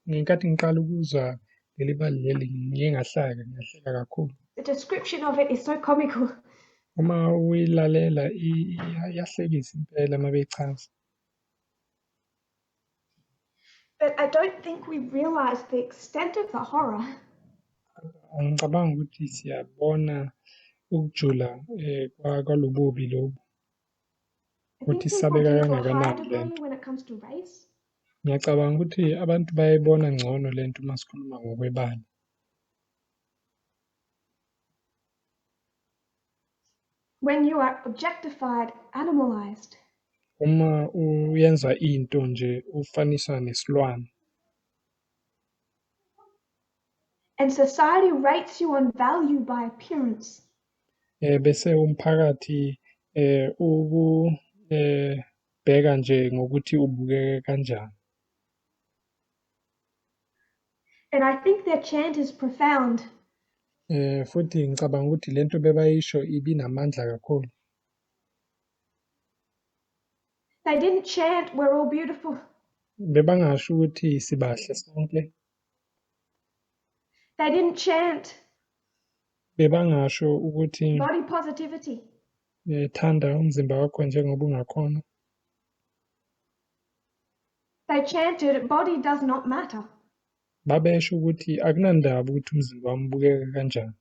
Ngenkathi ngiqala ukuzwa leli bali leli ngiye ngahleka ngahleka kakhulu. The description of it is so comical. Uma uyilalela iyahlekisa impela uma beyichaza. But I don't think we realize the extent of the horror. Angicabangi ukuthi siyabona ukujula kwalobubi lobu. I think Ukuthi people isabeka do to a higher kangakanani degree lento. when it comes to race. Ngiyacabanga ukuthi abantu bayayibona ngcono lento uma sikhuluma ngokwebala. When you are objectified, animalized. Uma uyenza into nje ufaniswa nesilwane. And society rates you on value by appearance. Bese umphakathi uku bheka nje ngokuthi ubukeke kanjani. And I think their chant is profound. Futhi ngicabanga ukuthi lento bebayisho ibinamandla kakhulu. They didn't chant, We're all beautiful. Bebangasho ukuthi sibahle sonke. They didn't chant Bebangasho ukuthi body positivity. Thanda umzimba wakho njengoba ungakhona. They chanted, Body does not matter. Babesho ukuthi akunandaba ukuthi umzimba wami ubukeka kanjani.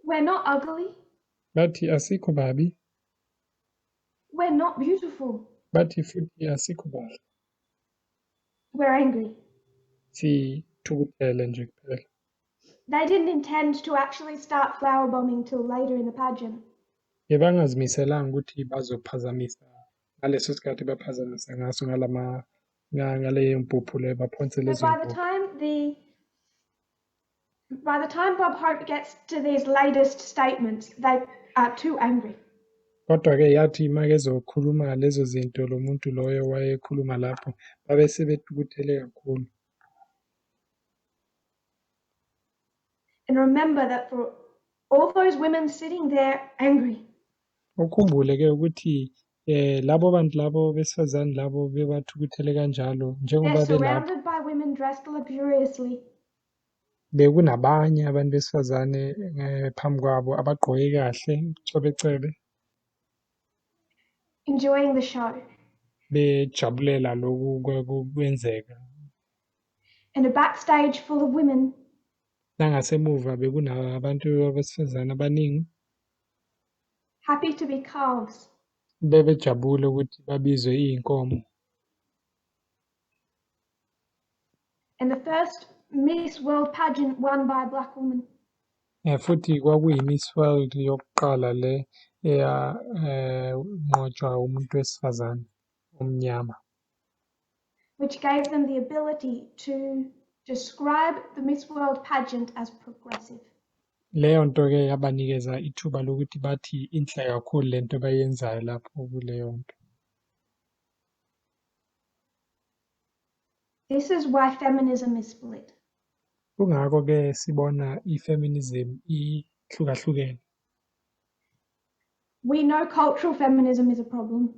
We're not ugly. Bathi asikho babi. We're not beautiful. Bathi futhi asikho bahle. We're angry. Sithukuthele nje kuphela. They didn't intend to actually start flower bombing till later in the pageant. Bebangazimiselanga ukuthi bazophazamisa ngaleso sikhathi baphazamisa ngaso ngalama ngaleyo mpuphu le baphonse But lezo by the mpuphu. time the by the time Bob Hope gets to these latest statements, they are too angry. Kodwa-ke yathi makezokhuluma lezo zinto lo muntu loyo wayekhuluma lapho babe sebethukuthele kakhulu. And remember that for all those women sitting there angry, Ukhumbule-ke ukuthi labo bantu labo besifazane labo bebathukuthele kanjalo they're njengoba belapho surrounded by women dressed luxuriously, bekunabanye abantu besifazane phambi kwabo abagqoke kahle cwebecwebe enjoying the show. Bejabulela lokhu kwakwenzeka. And a backstage full of women Nangasemuva bekunabantu abesifazane abaningi happy to be calves. Bebejabule ukuthi babizwe iy'nkomo. And the first Miss World pageant won by a black woman. Futhi kwakuyi-Miss World yokuqala le eyanqotshwa umuntu wesifazane omnyama. Which gave them the ability to describe the Miss World pageant as progressive. Leyo nto-ke yabanikeza ithuba lokuthi bathi inhle kakhulu lento abayenzayo lapho kuleyo nto. This is why feminism is split. Kungakho-ke sibona i-feminism ihlukahlukene. We know cultural feminism is a problem.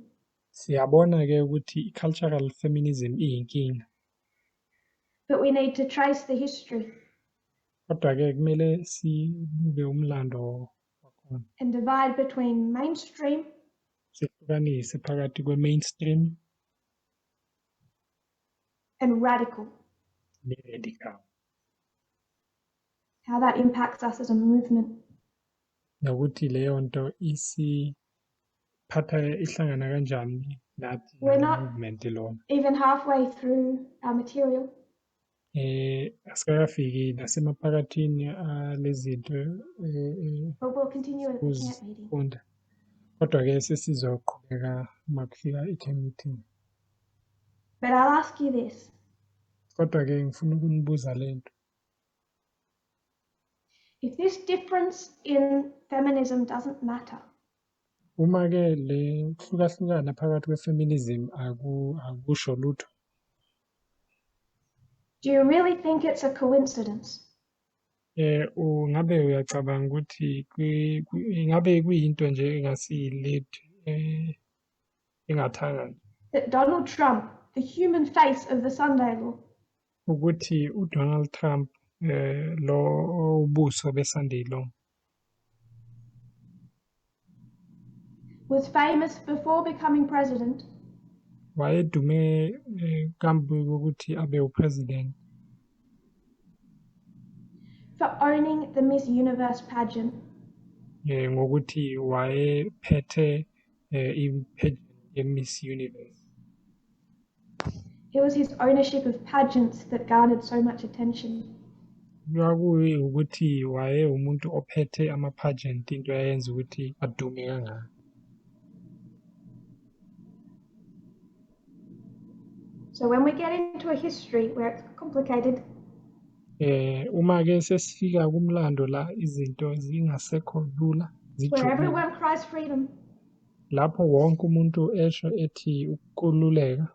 Siyabona-ke ukuthi i-cultural feminism iyinkinga. But we need to trace the history. Kodwa-ke kumele sibuke umlando wakhona. And divide between mainstream Sihlukanise phakathi kwe-mainstream and radical. Ne-radical. How that impacts us as a movement. Nokuthi leyo nto isiphatha ihlangana kanjani nathi We're not movement lona. Even halfway through our material. Asikakafiki nasemaphakathini alezinto But we'll continue at the camp meeting. Ukuzifunda. Kodwa-ke sesizoqhubeka uma kufika i-camp meeting. But I'll ask you this. Kodwa-ke ngifuna ukunibuza lento. If this difference in feminism doesn't matter, Uma-ke le kuhlukahlukana phakathi kwe-feminism akusho lutho, do you really think it's a coincidence ungabe uyacabanga ukuthi ingabe kuyinto nje engasiyilethu engathanga nje that Donald Trump, the human face of the Sunday law, ukuthi uDonald Trump lo ubuso be-Sunday law was famous before becoming president wayedume kambi kokuthi abe upresident for owning the Miss Universe pageant? Ngokuthi wayephethe i-pageant ye-Miss Universe. It was his ownership of pageants that garnered so much attention. Kwakuwukuthi waye umuntu ophethe ama-pageant into eyayenza ukuthi adume kangaka. So when we get into a history where it's complicated, Uma ke sesifika kumlando la izinto zingasekho lula where zijulile everyone cries freedom, lapho wonke umuntu esho ethi ukukhululeka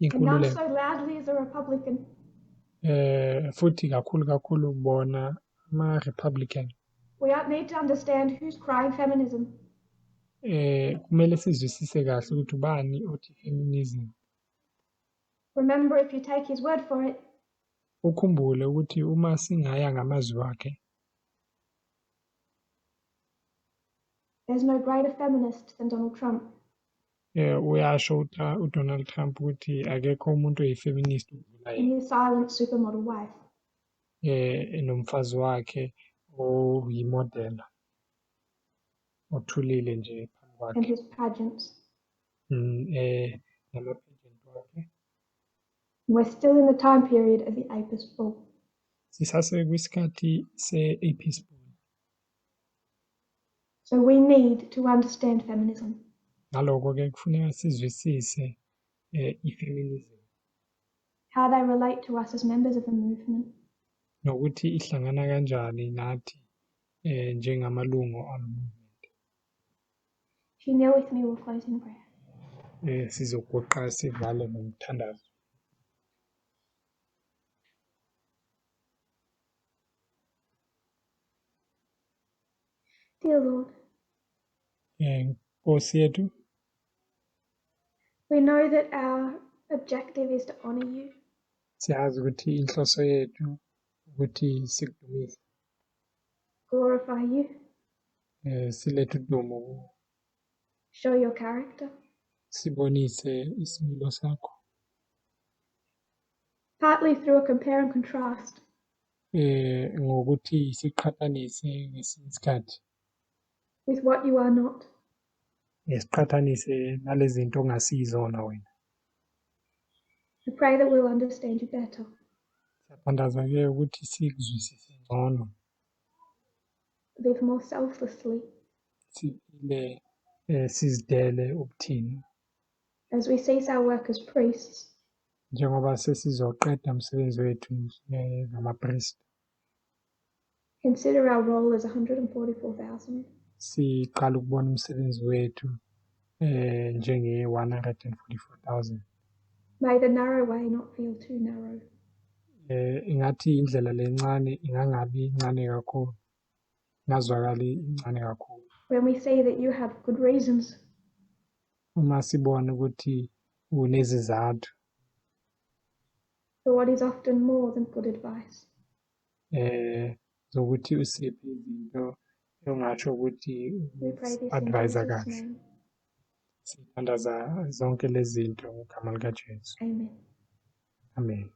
and none inkululeko so loudly as a Republican, futhi kakhulu kakhulu bona ama-Republican, we need to understand who's crying feminism. Kumele sizwisise kahle ukuthi ubani othi feminism. Remember, if you take his word for it, Ukhumbule ukuthi uma singaya ngamazwi wakhe, there's no greater feminist than Donald Trump. Uyasho uDonald Trump ukuthi akekho umuntu oyifeminist ukudlula And yena. His silent supermodel wife. Nomfazi wakhe oyimodela othulile nje phambi And kwakhe. his pageants. Nama-pageant wakhe. We're still in the time period of the Apis bull. Sisase kwisikhathi se-Apis bull. So we need to understand feminism. Ngaloko-ke kufuneka sizwisise i-feminism. How they relate to us as members of the movement. Nokuthi ihlangana kanjani nathi njengamalungu alo movement. If you kneel with me, we'll close in prayer. Sizoguqa sivale ngomthandazo. Dear Lord, Nkosi yethu, we know that our objective is to honor you. Siyazi ukuthi inhloso yethu ukuthi sikudumise. Glorify you. Silethe udumo kuwe. Show your character. Sibonise isimilo sakho. Partly through a compare and contrast. Ngokuthi siqhathanise ngesinye isikhathi. With what you are not. Siqhathanise nalezi zinto ongasizona wena. I pray that we'll understand you better. Siyathandaza ke ukuthi sikuzwisise ngcono. Live more selflessly. Siphile sizidele ubuthina. As we cease our work as priests. Njengoba sesizoqeda umsebenzi wethu ngamapriest. Consider our role as 144,000. Siqala ukubona umsebenzi wethu njenge 144,000. May the narrow way not feel too narrow. Ingathi indlela lencane ingangabi incane kakhulu. Ingazwakali incane kakhulu. When we see that you have good reasons. Uma sibona ukuthi unezizathu. For what is often more than good advice. Zokuthi usiphe izinto ongasho ukuthi We pray this in advise Jesus' kahle. name. Sithandaza zonke lezi zinto ngegama likaJesu. Amen. Amen.